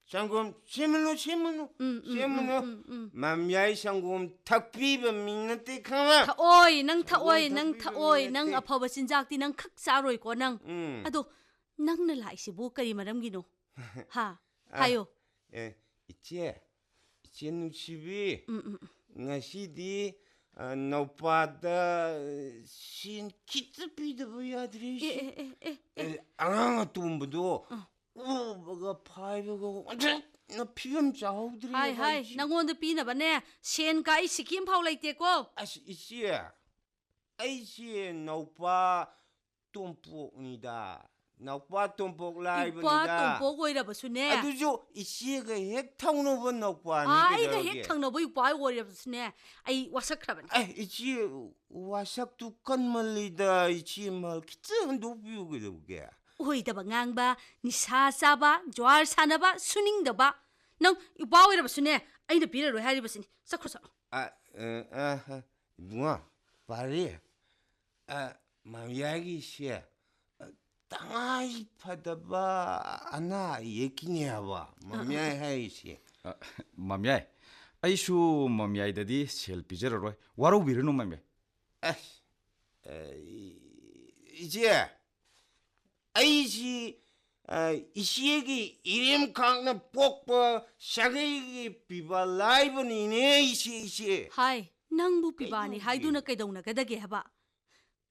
ꯁꯪꯒꯣꯝ ꯁꯦꯝꯃꯅꯨ, ꯁꯦꯝꯃꯅꯨ, ꯎꯝ, ꯎꯝ, ꯎꯝ, ꯁꯦꯝꯃꯅꯨ꯫ ꯎꯝ, ꯎꯝ꯫ ꯃꯃꯤꯌꯥꯏ ꯁꯪꯒꯣꯝ ꯊꯛꯄꯤꯕ ꯃꯤ ꯅꯠꯇꯦ, ꯈꯪꯉꯕ? ꯊꯛꯑꯣꯏ, ꯅꯪ ꯁꯪꯒꯣꯝ ꯊꯛꯑꯣꯏ, ꯅꯪ ꯊꯛꯄꯤꯕ ꯃꯤ ꯊꯛꯑꯣꯏ, ꯅꯪ ꯅꯠꯇꯦ꯫ ꯑꯐꯕ ꯆꯤꯟꯖꯥꯛꯇꯤ ꯅꯪ ꯈꯛ ꯆꯥꯔꯣꯏꯀꯣ ꯅꯪ꯫ ꯎꯝ꯫ ꯑꯗꯣ ꯅꯪꯅ ꯂꯥꯛꯏꯁꯤꯕꯨ ꯀꯔꯤ ꯃꯔꯝꯒꯤꯅꯣ? ꯍꯥ? ꯑ, ꯍꯥꯏꯌꯣ꯫ ꯑꯦ, ꯏꯆꯦ, ꯏꯆꯦ ꯅꯨꯡꯁꯤꯕꯤ, ꯎꯝ, ꯎꯝ, ꯎꯝ꯫ ꯉꯁꯤꯗꯤ, ꯑ, ꯅꯧꯄꯥꯗ, ꯑ, ꯁꯦꯟ ꯈꯤꯇ ꯄꯤꯗꯕ ꯌꯥꯗ꯭ꯔꯦ, ꯑꯦ, ꯏꯆꯦ꯫ ꯑꯦ, ꯑꯦ, ꯑꯦ, ꯑꯦ꯫ ꯑꯦ, ꯑꯉꯥꯡ ꯑꯇꯣꯝꯕꯗꯣ ꯑ꯫ ꯎꯕꯒ ꯐꯥꯏꯕꯒ ꯑꯣꯟꯊꯣꯛꯅ ꯐꯤꯕꯝ ꯆꯥꯍꯧꯗ꯭ꯔꯦ ꯍꯥꯏ, ꯍꯥꯏ, ꯍꯥꯏꯁꯤ꯫ ꯅꯪꯉꯣꯟꯗ ꯄꯤꯅꯕꯅꯦ ꯁꯦꯟ ꯀꯥꯏ ꯁꯤꯀꯤ ꯑꯃꯐꯥꯎ ꯂꯩꯇꯦꯀꯣ꯫ ꯑꯁ, ꯏꯆꯦ, ꯑꯩꯁꯦ ꯅꯧꯄꯥ ꯇꯣꯝꯄꯣꯛꯅꯤꯗ꯫ ꯅꯧꯄꯥ ꯇꯣꯝꯄꯣꯛ ꯏꯄ꯭ꯋꯥ ꯂꯥꯏꯕꯅꯤꯗ꯫ ꯇꯣꯝꯄꯣꯛ ꯑꯣꯏꯔꯕꯁꯨꯅꯦ꯫ ꯑꯗꯨꯁꯨ ꯏꯆꯦꯒ ꯍꯦꯛ ꯊꯪꯅꯕ ꯅꯧꯄꯥꯅꯤ, ꯑꯥ, ꯑꯩꯒ ꯍꯦꯛ ꯀꯩꯗꯧꯔꯒꯦ? ꯊꯪꯅꯕ ꯏꯄ꯭ꯋꯥ ꯑꯣꯏꯔꯕꯁꯨꯅꯦ, ꯑꯩ ꯋꯥꯁꯛꯈ꯭ꯔꯕꯅꯦ꯫ ꯑꯦ, ꯏꯆꯦ, ꯋꯥꯁꯛꯇꯨ ꯀꯟꯃꯜꯂꯤꯗ, ꯏꯆꯦ ꯃꯜ ꯈꯤꯇ ꯍꯟꯗꯣꯛꯄꯤꯌꯨ ꯀꯩꯗꯧꯒꯦ? ꯑꯣꯏꯗꯕ ꯉꯥꯡꯕ, ꯅꯤꯁꯥ ꯆꯥꯕ, ꯖ꯭ꯋꯥꯔ ꯁꯥꯟꯅꯕ, ꯁꯨꯅꯤꯡꯗꯕ꯫ ꯅꯪ ꯏꯄ꯭ꯋꯥ ꯑꯣꯏꯔꯕꯁꯨꯅꯦ, ꯑꯩꯅ ꯄꯤꯔꯔꯣꯏ ꯍꯥꯏꯔꯤꯕꯁꯤꯅꯤ꯫ ꯆꯠꯈ꯭ꯔꯣ, ꯆꯠꯂꯣ꯫ ꯑ, ꯑ, ꯑ, ꯏꯕꯨꯡꯉꯣ, ꯄꯥꯔꯤ, ꯑ, ꯃꯃꯤꯌꯥꯏꯒꯤꯁꯦ, ꯑ, ꯇꯉꯥꯏ ꯐꯗꯕ ꯑꯅꯥ ꯑꯌꯦꯛꯀꯤꯅꯦ ꯍꯥꯏꯕ, ꯑ, ꯑ, ꯃꯃꯤꯌꯥꯏ ꯑ꯫ ꯍꯥꯏꯔꯤꯁꯦ꯫ ꯑ, ꯃꯃꯤꯌꯥꯏ, ꯑꯩꯁꯨ ꯃꯃꯤꯌꯥꯏꯗꯗꯤ ꯁꯦꯜ ꯄꯤꯖꯔꯔꯣꯏ, ꯋꯥꯔꯧꯕꯤꯔꯅꯨ, ꯃꯃꯤꯌꯥꯏ꯫ ꯑꯁ, ꯑ, ꯏ-, ꯏꯆꯦ, ꯑꯩꯁꯤ, ꯑ, ꯏꯆꯦꯒꯤ ꯏꯔꯦꯝꯈꯥꯛꯅ ꯄꯣꯛꯄ ꯁꯥꯒꯩꯒꯤ ꯄꯤꯕ ꯂꯥꯏꯕꯅꯤꯅꯦ, ꯏꯆꯦ, ꯏꯆꯦ꯫ ꯍꯥꯏ, ꯅꯪꯕꯨ ꯄꯤꯕꯥꯅꯤ ꯀꯩꯗꯧꯒꯦ? ꯍꯥꯏꯗꯨꯅ ꯀꯩꯗꯧꯅꯒꯗꯒꯦ ꯍꯥꯏꯕ?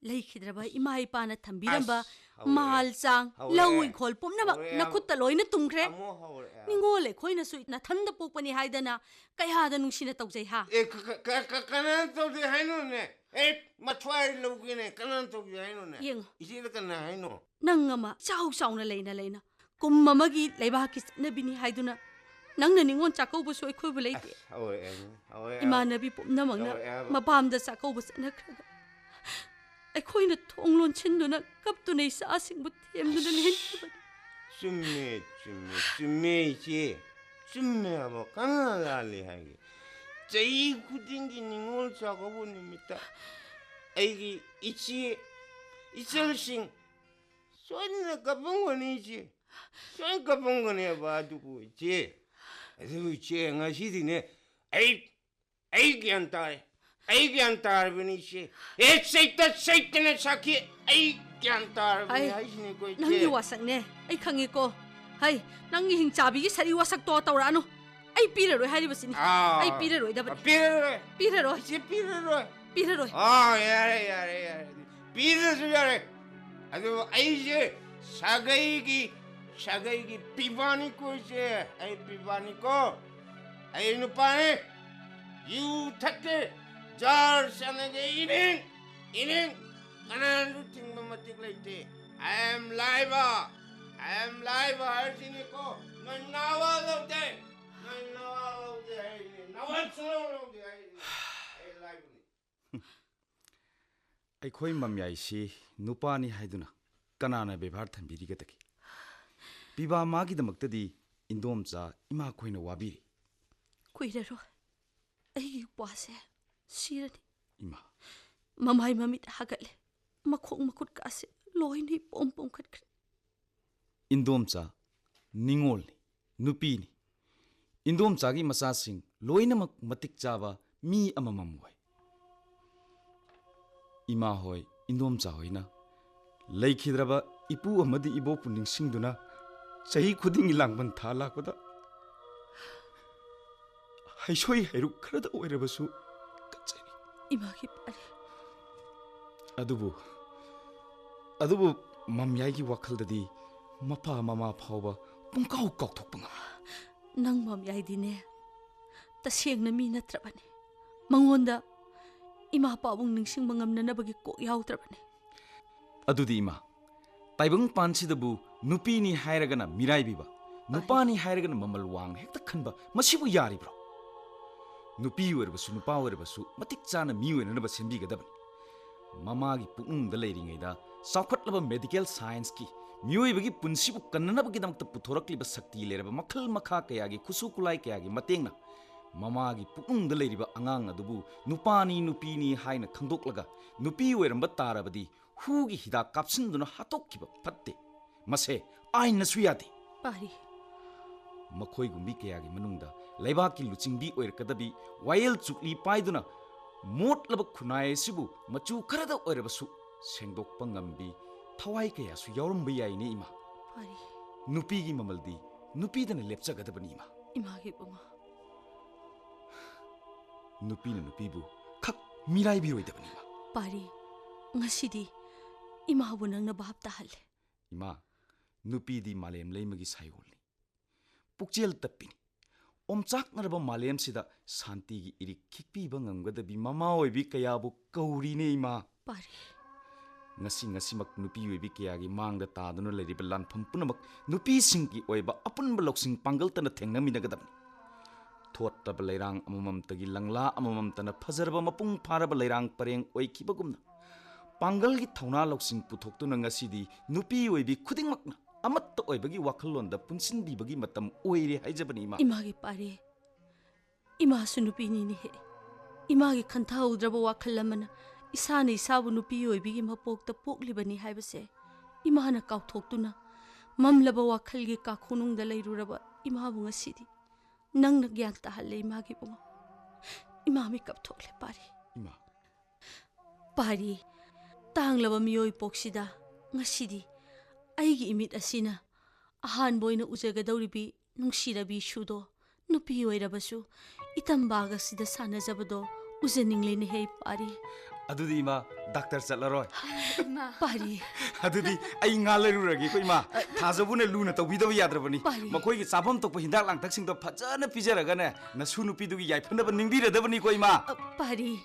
ꯂꯩꯈꯤꯗ꯭ꯔꯕ ꯏꯃꯥ ꯏꯄꯥꯅ ꯊꯝꯕꯤꯔꯝꯕ ꯑꯁ, ꯍꯧꯔꯛꯑꯦ꯫ ꯃꯥꯜ ꯆꯥꯡ, ꯍꯧꯔꯛꯑꯦ꯫ ꯂꯧ ꯏꯪꯈꯣꯜ ꯄꯨꯝꯅꯃꯛ ꯍꯧꯔꯛꯑꯦ꯫ ꯅꯈꯨꯠꯇ ꯂꯣꯏꯅ ꯇꯨꯝꯈ꯭ꯔꯦ꯫ ꯑꯃꯨꯛ ꯍꯧꯔꯛꯑꯦ꯫ ꯅꯤꯡꯉꯣꯜ ꯑꯩꯈꯣꯏꯅꯁꯨ ꯅꯊꯟꯗ ꯄꯣꯛꯄꯅꯤ ꯍꯥꯏꯗꯅ ꯀꯌꯥꯗ ꯅꯨꯡꯁꯤꯅ ꯇꯧꯖꯩ ꯍꯥ? ꯑꯦ, ꯀ-, ꯀ-, ꯀ-, ꯀ-, ꯀꯅꯥꯅ ꯇꯧꯗꯦ ꯍꯥꯏꯅꯣꯅꯦ? ꯑꯦ, ꯃꯊ꯭ꯋꯥꯏ ꯂꯧꯒꯦꯅꯦ, ꯀꯅꯥꯅ ꯇꯧꯗꯦ ꯍꯥꯏꯅꯣꯅꯦ? ꯌꯦꯡꯉꯣ꯫ ꯏꯆꯦꯗ ꯀꯅꯥ ꯍꯥꯏꯅꯣ? ꯅꯪ ꯑꯃ ꯆꯥꯎ ꯆꯥꯎꯅ ꯂꯩꯅ ꯂꯩꯅ ꯀꯨꯝ ꯑꯃꯒꯤ ꯂꯩꯕꯥꯛꯀꯤ ꯆꯠꯅꯕꯤꯅꯤ ꯍꯥꯏꯗꯨꯅ ꯅꯪꯅ ꯅꯤꯉꯣꯜ ꯆꯥꯛꯀꯧꯕꯁꯨ ꯑꯩꯈꯣꯏꯕꯨ ꯂꯩꯇꯦ꯫ ꯑꯁ, ꯍꯧꯔꯛꯑꯦ, ꯍꯧꯔꯛꯑꯦ꯫ ꯏꯃꯥꯟꯅꯕꯤ ꯄꯨꯝꯅꯃꯛꯅ ꯍꯧꯔꯛꯑꯦ ꯍꯥꯏꯕ꯫ ꯃꯄꯥꯝꯗ ꯆꯥꯛꯀꯧꯕ ꯆꯠꯅꯈ꯭ꯔꯒ ꯑꯩꯈꯣꯏꯅ ꯊꯣꯡ ꯂꯣꯟꯁꯤꯟꯗꯨꯅ ꯀꯞꯇꯨꯅ ꯏꯆꯥꯁꯤꯡꯕꯨ ꯊꯦꯝꯗꯨꯅ ꯂꯦꯟꯈꯤꯕꯅꯤ꯫ ꯆꯨꯝꯃꯦ, ꯆꯨꯝꯃꯦ, ꯆꯨꯝꯃꯦ, ꯏꯆꯦ꯫ ꯆꯨꯝꯃꯦ ꯍꯥꯏꯕ, ꯀꯅꯥ ꯂꯥꯜꯂꯤ ꯍꯥꯏꯒꯦ? ꯆꯍꯤ ꯈꯨꯗꯤꯡꯒꯤ ꯅꯤꯉꯣꯜ ꯆꯥꯛꯀꯧꯕ ꯅꯨꯃꯤꯠꯇ ꯑꯩꯒꯤ ꯏꯆꯦ, ꯏꯆꯜꯁꯤꯡ ꯁꯣꯏꯗꯅ ꯀꯞꯄꯝꯒꯅꯤ, ꯏꯆꯦ꯫ ꯁꯣꯏ ꯀꯞꯄꯝꯒꯅꯦꯕ꯫ ꯑꯗꯨꯕꯨ ꯏꯆꯦ, ꯑꯗꯨꯕꯨ ꯏꯆꯦ, ꯉꯁꯤꯗꯤꯅꯦ, ꯑꯩ, ꯑꯩ ꯒ꯭ꯌꯥꯟ ꯇꯥꯔꯦ꯫ ꯑꯩ ꯒ꯭ꯌꯥꯟ ꯇꯥꯔꯕꯅꯤ, ꯏꯆꯦ꯫ ꯑꯦ, ꯆꯩꯇ, ꯆꯩꯇꯅ ꯁꯥꯈꯤ꯫ ꯑꯩ ꯒ꯭ꯌꯥꯟ ꯇꯥꯔꯕꯅꯤ ꯍꯥꯏ, ꯍꯥꯏꯁꯤꯅꯤꯀꯣ, ꯏꯆꯦ꯫ ꯅꯪꯒꯤ ꯋꯥꯁꯛꯅꯦ, ꯑꯩ ꯈꯪꯉꯤꯀꯣ꯫ ꯍꯩ, ꯅꯪꯒꯤ ꯍꯤꯡꯆꯥꯕꯤꯒꯤ ꯁꯔꯤ ꯋꯥꯁꯛꯇꯣ ꯇꯧꯔꯛꯑꯅꯨ꯫ ꯑꯩ ꯄꯤꯔꯔꯣꯏ ꯍꯥꯏꯔꯤꯕꯁꯤꯅꯤ꯫ ꯑꯥ꯫ ꯑꯩ ꯄꯤꯔꯔꯣꯏꯗꯕꯅꯤ꯫ ꯄꯤꯔꯔꯣꯏ꯫ ꯄꯤꯔꯔꯣꯏ꯫ ꯏꯆꯦ, ꯄꯤꯔꯔꯣꯏ꯫ ꯄꯤꯔꯔꯣꯏ꯫ ꯑꯥ, ꯌꯥꯔꯦ, ꯌꯥꯔꯦ, ꯌꯥꯔꯦ꯫ ꯄꯤꯗ꯭ꯔꯁꯨ ꯌꯥꯔꯦ꯫ ꯑꯗꯨ ꯑꯩꯁꯦ ꯁꯥꯒꯩꯒꯤ, ꯁꯥꯒꯩꯒꯤ ꯄꯤꯕꯥꯅꯤꯀꯣ, ꯏꯆꯦ꯫ ꯑꯩ ꯄꯤꯕꯥꯅꯤꯀꯣ꯫ ꯑꯩ ꯅꯨꯄꯥꯅꯤ꯫ ꯌꯨ ꯊꯛꯀꯦ, ꯖꯥꯔ ꯁꯥꯟꯅꯒꯦ, ꯏꯅꯤꯡ, ꯏꯅꯤꯡ꯫ ꯀꯅꯥꯅꯁꯨ ꯊꯤꯡꯕ ꯃꯇꯤꯛ ꯂꯩꯇꯦ꯫ I am ꯂꯥꯏꯕ꯫ I am ꯂꯥꯏꯕ ꯍꯥꯏꯁꯤꯅꯤꯀꯣ꯫ ꯅꯣꯏ ꯅꯋꯥ ꯂꯧꯗꯦ꯫ ꯅꯣꯏ ꯅꯋꯥ ꯂꯧꯗꯦ ꯍꯥꯏꯁꯤꯅꯤ꯫ ꯅꯋꯥ ꯁꯨꯡꯂꯧ ꯂꯧꯗꯦ ꯍꯥꯏꯁꯤꯅꯤ꯫ ꯑꯩ ꯂꯥꯏꯕꯅꯤ꯫ ꯑꯩꯈꯣꯏ ꯃꯃꯌꯥꯏꯁꯤ ꯅꯨꯄꯥꯅꯤ ꯍꯥꯏꯗꯨꯅ ꯀꯅꯥꯅ ꯕꯦꯕꯥꯔ ꯊꯝꯕꯤꯔꯤꯒꯗꯒꯦ? ꯄꯤꯕꯥ ꯃꯥꯒꯤꯗꯃꯛꯇꯗꯤ ꯏꯟꯗꯣꯝꯆꯥ ꯏꯃꯥꯈꯣꯏꯅ ꯋꯥꯕꯤꯔꯤ꯫ ꯀꯨꯏꯔꯔꯣꯏ꯫ ꯑꯩꯒꯤ ꯏꯄ꯭ꯋꯥꯁꯦ ꯁꯤꯔꯅꯤ꯫ ꯏꯃꯥ꯫ ꯃꯃꯥꯏ ꯃꯃꯤꯠ ꯍꯥꯒꯠꯂꯦ꯫ ꯃꯈꯣꯡ ꯃꯈꯨꯠꯀꯥꯁꯦ ꯂꯣꯏꯅ ꯏꯄꯣꯝ ꯄꯣꯝꯈꯠꯈ꯭ꯔꯦ꯫ ꯏꯟꯗꯣꯝꯆꯥ ꯅꯤꯉꯣꯜꯅꯤ, ꯅꯨꯄꯤꯅꯤ꯫ ꯏꯟꯗꯣꯝꯆꯥꯒꯤ ꯃꯆꯥꯁꯤꯡ ꯂꯣꯏꯅꯃꯛ ꯃꯇꯤꯛ ꯆꯥꯕ ꯃꯤ ꯑꯃꯃꯝ ꯑꯣꯏ꯫ ꯏꯃꯥ ꯍꯣꯏ, ꯏꯟꯗꯣꯝꯆꯥ ꯍꯣꯏꯅ ꯂꯩꯈꯤꯗ꯭ꯔꯕ ꯏꯄꯨ ꯑꯃꯗꯤ ꯏꯕꯣꯛꯄꯨ ꯅꯤꯡꯁꯤꯡꯗꯨꯅ ꯆꯍꯤ ꯈꯨꯗꯤꯡꯒꯤ ꯂꯥꯡꯕꯟ ꯊꯥ ꯂꯥꯛꯄꯗ ꯍꯩꯁꯣꯏ ꯍꯩꯔꯨꯛ ꯈꯔꯗ ꯑꯣꯏꯔꯕꯁꯨ ꯀꯠꯆꯔꯤ꯫ ꯏꯃꯥꯒꯤ ꯄꯥꯔꯤ꯫ ꯑꯗꯨꯕꯨ, ꯑꯗꯨꯕꯨ ꯃꯝꯌꯥꯏꯒꯤ ꯋꯥꯈꯜꯗꯗꯤ ꯃꯄꯥ ꯃꯃꯥ ꯐꯥꯎꯕ ꯄꯨꯡꯀꯥꯎ ꯀꯥꯎꯊꯣꯛꯄ ꯉꯝꯃꯤ꯫ ꯅꯪ ꯃꯝꯌꯥꯏꯗꯤꯅꯦ, ꯇꯁꯦꯡꯅ ꯃꯤ ꯅꯠꯇ꯭ꯔꯕꯅꯤ꯫ ꯃꯉꯣꯟꯗ ꯏꯃꯥ ꯄꯥꯕꯨꯡ ꯅꯤꯡꯁꯤꯡꯕ ꯉꯝꯅꯅꯕꯒꯤ ꯀꯣꯛ ꯌꯥꯎꯗ꯭ꯔꯕꯅꯤ꯫ ꯑꯗꯨꯗꯤ ꯏꯃꯥ, ꯇꯥꯏꯕꯪꯄꯥꯟꯁꯤꯗꯕꯨ ꯅꯨꯄꯤꯅꯤ ꯍꯥꯏꯔꯒꯅ ꯃꯤꯔꯥꯏꯕꯤꯕ, ꯅꯨꯄꯥꯅꯤ ꯍꯥꯏꯔꯒꯅ ꯃꯃꯜ ꯋꯥꯡꯅ ꯍꯦꯛꯇ ꯈꯟꯕ, ꯃꯁꯤꯕꯨ ꯌꯥꯔꯤꯕ꯭ꯔꯣ? ꯅꯨꯄꯤ ꯑꯣꯏꯔꯕꯁꯨ ꯅꯨꯄꯥ ꯑꯣꯏꯔꯕꯁꯨ ꯃꯇꯤꯛ ꯆꯥꯅ ꯃꯤ ꯑꯣꯏꯅꯅꯕ ꯁꯦꯝꯕꯤꯒꯗꯕꯅꯤ꯫ ꯃꯃꯥꯒꯤ ꯄꯨꯛꯅꯨꯡꯗ ꯂꯩꯔꯤꯉꯩꯗ ꯆꯥꯎꯈꯠꯂꯕ ꯃꯦꯗꯤꯀꯦꯜ ꯁꯥꯏꯟꯁꯀꯤ ꯃꯤꯑꯣꯏꯕꯒꯤ ꯄꯨꯟꯁꯤꯕꯨ ꯀꯟꯅꯅꯕꯒꯤꯗꯃꯛꯇ ꯄꯨꯊꯣꯔꯛꯂꯤꯕ ꯁꯛꯇꯤ ꯂꯩꯔꯕ ꯃꯈꯜ ꯃꯈꯥ ꯀꯌꯥꯒꯤ ꯈꯨꯠꯁꯨ ꯈꯨꯠꯂꯥꯏ ꯀꯌꯥꯒꯤ ꯃꯇꯦꯡꯅ ꯃꯃꯥꯒꯤ ꯄꯨꯛꯅꯨꯡꯗ ꯂꯩꯔꯤꯕ ꯑꯉꯥꯡ ꯑꯗꯨꯕꯨ ꯅꯨꯄꯥꯅꯤ ꯅꯨꯄꯤꯅꯤ ꯍꯥꯏꯅ ꯈꯪꯗꯣꯛꯂꯒ ꯅꯨꯄꯤ ꯑꯣꯏꯔꯝꯕ ꯇꯥꯔꯕꯗꯤ ꯍꯨꯒꯤ ꯍꯤꯗꯥꯛ ꯀꯥꯞꯁꯤꯟꯗꯨꯅ ꯍꯥꯠꯇꯣꯛꯈꯤꯕ ꯐꯠꯇꯦ꯫ ꯃꯁꯦ ꯑꯥꯏꯟꯅꯁꯨ ꯌꯥꯗꯦ꯫ ꯄꯥꯔꯤ, ꯃꯈꯣꯏꯒꯨꯝꯕꯤ ꯀꯌꯥꯒꯤ ꯃꯅꯨꯡꯗ ꯂꯩꯕꯥꯛꯀꯤ ꯂꯨꯆꯤꯡꯕꯤ ꯑꯣꯏꯔꯛꯀꯗꯕꯤ ꯋꯥꯌꯦꯜ ꯆꯨꯛꯂꯤ ꯄꯥꯏꯗꯨꯅ ꯃꯣꯠꯂꯕ ꯈꯨꯟꯅꯥꯏ ꯑꯁꯤꯕꯨ ꯃꯆꯨ ꯈꯔꯗ ꯑꯣꯏꯔꯕꯁꯨ ꯁꯦꯡꯗꯣꯛꯄ ꯉꯝꯕꯤ ꯊꯋꯥꯏ ꯀꯌꯥꯁꯨ ꯌꯥꯎꯔꯝꯕ ꯌꯥꯏꯅꯦ ꯏꯃꯥ꯫ ꯄꯥꯔꯤ, ꯅꯨꯄꯤꯒꯤ ꯃꯃꯜꯗꯤ ꯅꯨꯄꯤꯗꯅ ꯂꯦꯞꯆꯒꯗꯕꯅꯤ ꯏꯃꯥ꯫ ꯏꯃꯥꯒꯤ ꯏꯕꯨꯡꯉꯣ꯫ ꯅꯨꯄꯤꯅ ꯅꯨꯄꯤꯕꯨ ꯈꯛ ꯃꯤꯔꯥꯏꯕꯤꯔꯣꯏꯗꯕꯅꯤ ꯏꯃꯥ꯫ ꯄꯥꯔꯤ, ꯉꯁꯤꯗꯤ ꯏꯃꯥꯕꯨ ꯅꯪꯅ ꯚꯥꯞ ꯇꯥꯍꯜꯂꯦ꯫ ꯏꯃꯥ, ꯅꯨꯄꯤꯗꯤ ꯃꯥꯂꯦꯝ ꯂꯩꯃꯒꯤ ꯁꯥꯏꯑꯣꯜꯅꯤ꯫ ꯄꯨꯛꯆꯦꯜ ꯇꯞꯄꯤꯅꯤ꯫ ꯑꯣꯝꯆꯥꯛꯅꯔꯕ ꯃꯥꯂꯦꯝꯁꯤꯗ ꯁꯥꯟꯇꯤꯒꯤ ꯏꯔꯤꯛ ꯈꯤꯛꯄꯤꯕ ꯉꯝꯒꯗꯕꯤ ꯃꯃꯥ ꯑꯣꯏꯕꯤ ꯀꯌꯥꯕꯨ ꯀꯧꯔꯤꯅꯦ ꯏꯃꯥ꯫ ꯄꯥꯔꯤ, ꯉꯁꯤ ꯉꯁꯤꯃꯛ ꯅꯨꯄꯤ ꯑꯣꯏꯕꯤ ꯀꯌꯥꯒꯤ ꯃꯥꯡꯗ ꯇꯥꯗꯨꯅ ꯂꯩꯔꯤꯕ ꯂꯥꯟꯐꯝ ꯄꯨꯝꯅꯃꯛ ꯅꯨꯄꯤꯁꯤꯡꯒꯤ ꯑꯣꯏꯕ ꯑꯄꯨꯟꯕ ꯂꯧꯁꯤꯡ ꯄꯥꯡꯒꯜꯇꯅ ꯊꯦꯡꯅꯃꯤꯟꯅꯒꯗꯕꯅꯤ꯫ ꯊꯣꯠꯇꯕ ꯂꯩꯔꯥꯡ ꯑꯃꯃꯝꯇꯒꯤ ꯂꯪꯂꯥ ꯑꯃꯃꯝꯇꯅ ꯐꯖꯔꯕ ꯃꯄꯨꯡ ꯐꯥꯔꯕ ꯂꯩꯔꯥꯡ ꯄꯔꯦꯡ ꯑꯣꯏꯈꯤꯕꯒꯨꯝꯅ ꯄꯥꯡꯒꯜꯒꯤ ꯊꯧꯅꯥ ꯂꯧꯁꯤꯡ ꯄꯨꯊꯣꯛꯇꯨꯅ ꯉꯁꯤꯗꯤ ꯅꯨꯄꯤ ꯑꯣꯏꯕꯤ ꯈꯨꯗꯤꯡꯃꯛꯅ ꯑꯃꯠꯇ ꯑꯣꯏꯕꯒꯤ ꯋꯥꯈꯜꯂꯣꯟꯗ ꯄꯨꯟꯁꯤꯟꯕꯤꯕꯒꯤ ꯃꯇꯝ ꯑꯣꯏꯔꯦ ꯍꯥꯏꯖꯕꯅꯤ ꯏꯃꯥ꯫ ꯏꯃꯥꯒꯤ ꯄꯥꯔꯤ, ꯏꯃꯥꯁꯨ ꯅꯨꯄꯤꯅꯤꯅꯦꯍꯦ꯫ ꯏꯃꯥꯒꯤ ꯈꯟꯊꯍꯧꯗ꯭ꯔꯕ ꯋꯥꯈꯜ ꯑꯃꯅ ꯏꯁꯥꯅ ꯏꯁꯥꯕꯨ ꯅꯨꯄꯤ ꯑꯣꯏꯕꯤꯒꯤ ꯃꯄꯣꯛꯇ ꯄꯣꯛꯂꯤꯕꯅꯤ ꯍꯥꯏꯕꯁꯦ ꯏꯃꯥꯅ ꯀꯥꯎꯊꯣꯛꯇꯨꯅ ꯃꯝꯂꯕ ꯋꯥꯈꯜꯒꯤ ꯀꯥꯈꯨꯅꯨꯡꯗ ꯂꯩꯔꯨꯔꯕ ꯏꯃꯥꯕꯨ ꯉꯁꯤꯗꯤ ꯅꯪꯅ ꯒ꯭ꯌꯥꯟ ꯇꯥꯍꯜꯂꯦ ꯏꯃꯥꯒꯤ ꯏꯕꯨꯡꯉꯣ꯫ ꯏꯃꯥ ꯃꯤꯀꯞ ꯊꯣꯛꯂꯦ ꯄꯥꯔꯤ꯫ ꯏꯃꯥ꯫ ꯄꯥꯔꯤ, ꯇꯥꯡꯂꯕ ꯃꯤꯑꯣꯏ ꯄꯣꯛꯁꯤꯗ ꯉꯁꯤꯗꯤ ꯑꯩꯒꯤ ꯏꯃꯤꯠ ꯑꯁꯤꯅ ꯑꯍꯥꯟꯕ ꯑꯣꯏꯅ ꯎꯖꯒꯗꯧꯔꯤꯕꯤ ꯅꯨꯡꯁꯤꯔꯕꯤ ꯁꯨꯗꯣ ꯅꯨꯄꯤ ꯑꯣꯏꯔꯕꯁꯨ ꯏꯇꯝꯕꯥꯒ ꯁꯤꯗ ꯁꯥꯟꯅꯖꯕꯗꯣ ꯎꯖꯅꯤꯡꯂꯦꯅꯦꯍꯦ ꯄꯥꯔꯤ꯫ ꯑꯗꯨꯗꯤ ꯏꯃꯥ, ꯗꯥꯛꯇꯔ ꯆꯠꯂꯔꯣꯏ꯫ ꯄꯥꯔꯤ꯫ ꯑꯗꯨꯗꯤ ꯑꯩ ꯉꯥ ꯂꯩꯔꯨꯔꯒꯦꯀꯣ ꯏꯃꯥ꯫ ꯊꯥꯖꯕꯨꯅ ꯂꯨꯅ ꯇꯧꯕꯤꯗꯕ ꯌꯥꯗ꯭ꯔꯕꯅꯤ꯫ ꯄꯥꯔꯤ꯫ ꯃꯈꯣꯏꯒꯤ ꯆꯥꯐꯝ ꯊꯣꯛꯄ ꯍꯤꯗꯥꯛ ꯂꯥꯡꯊꯛꯁꯤꯡꯗꯣ ꯐꯖꯅ ꯄꯤꯖꯔꯒꯅꯦ, ꯅꯁꯨ ꯅꯨꯄꯤꯗꯨꯒꯤ ꯌꯥꯏꯐꯅꯕ ꯅꯤꯡꯕꯤꯔꯗꯕꯅꯤꯀꯣ ꯏꯃꯥ꯫ ꯑ, ꯄꯥꯔꯤ꯫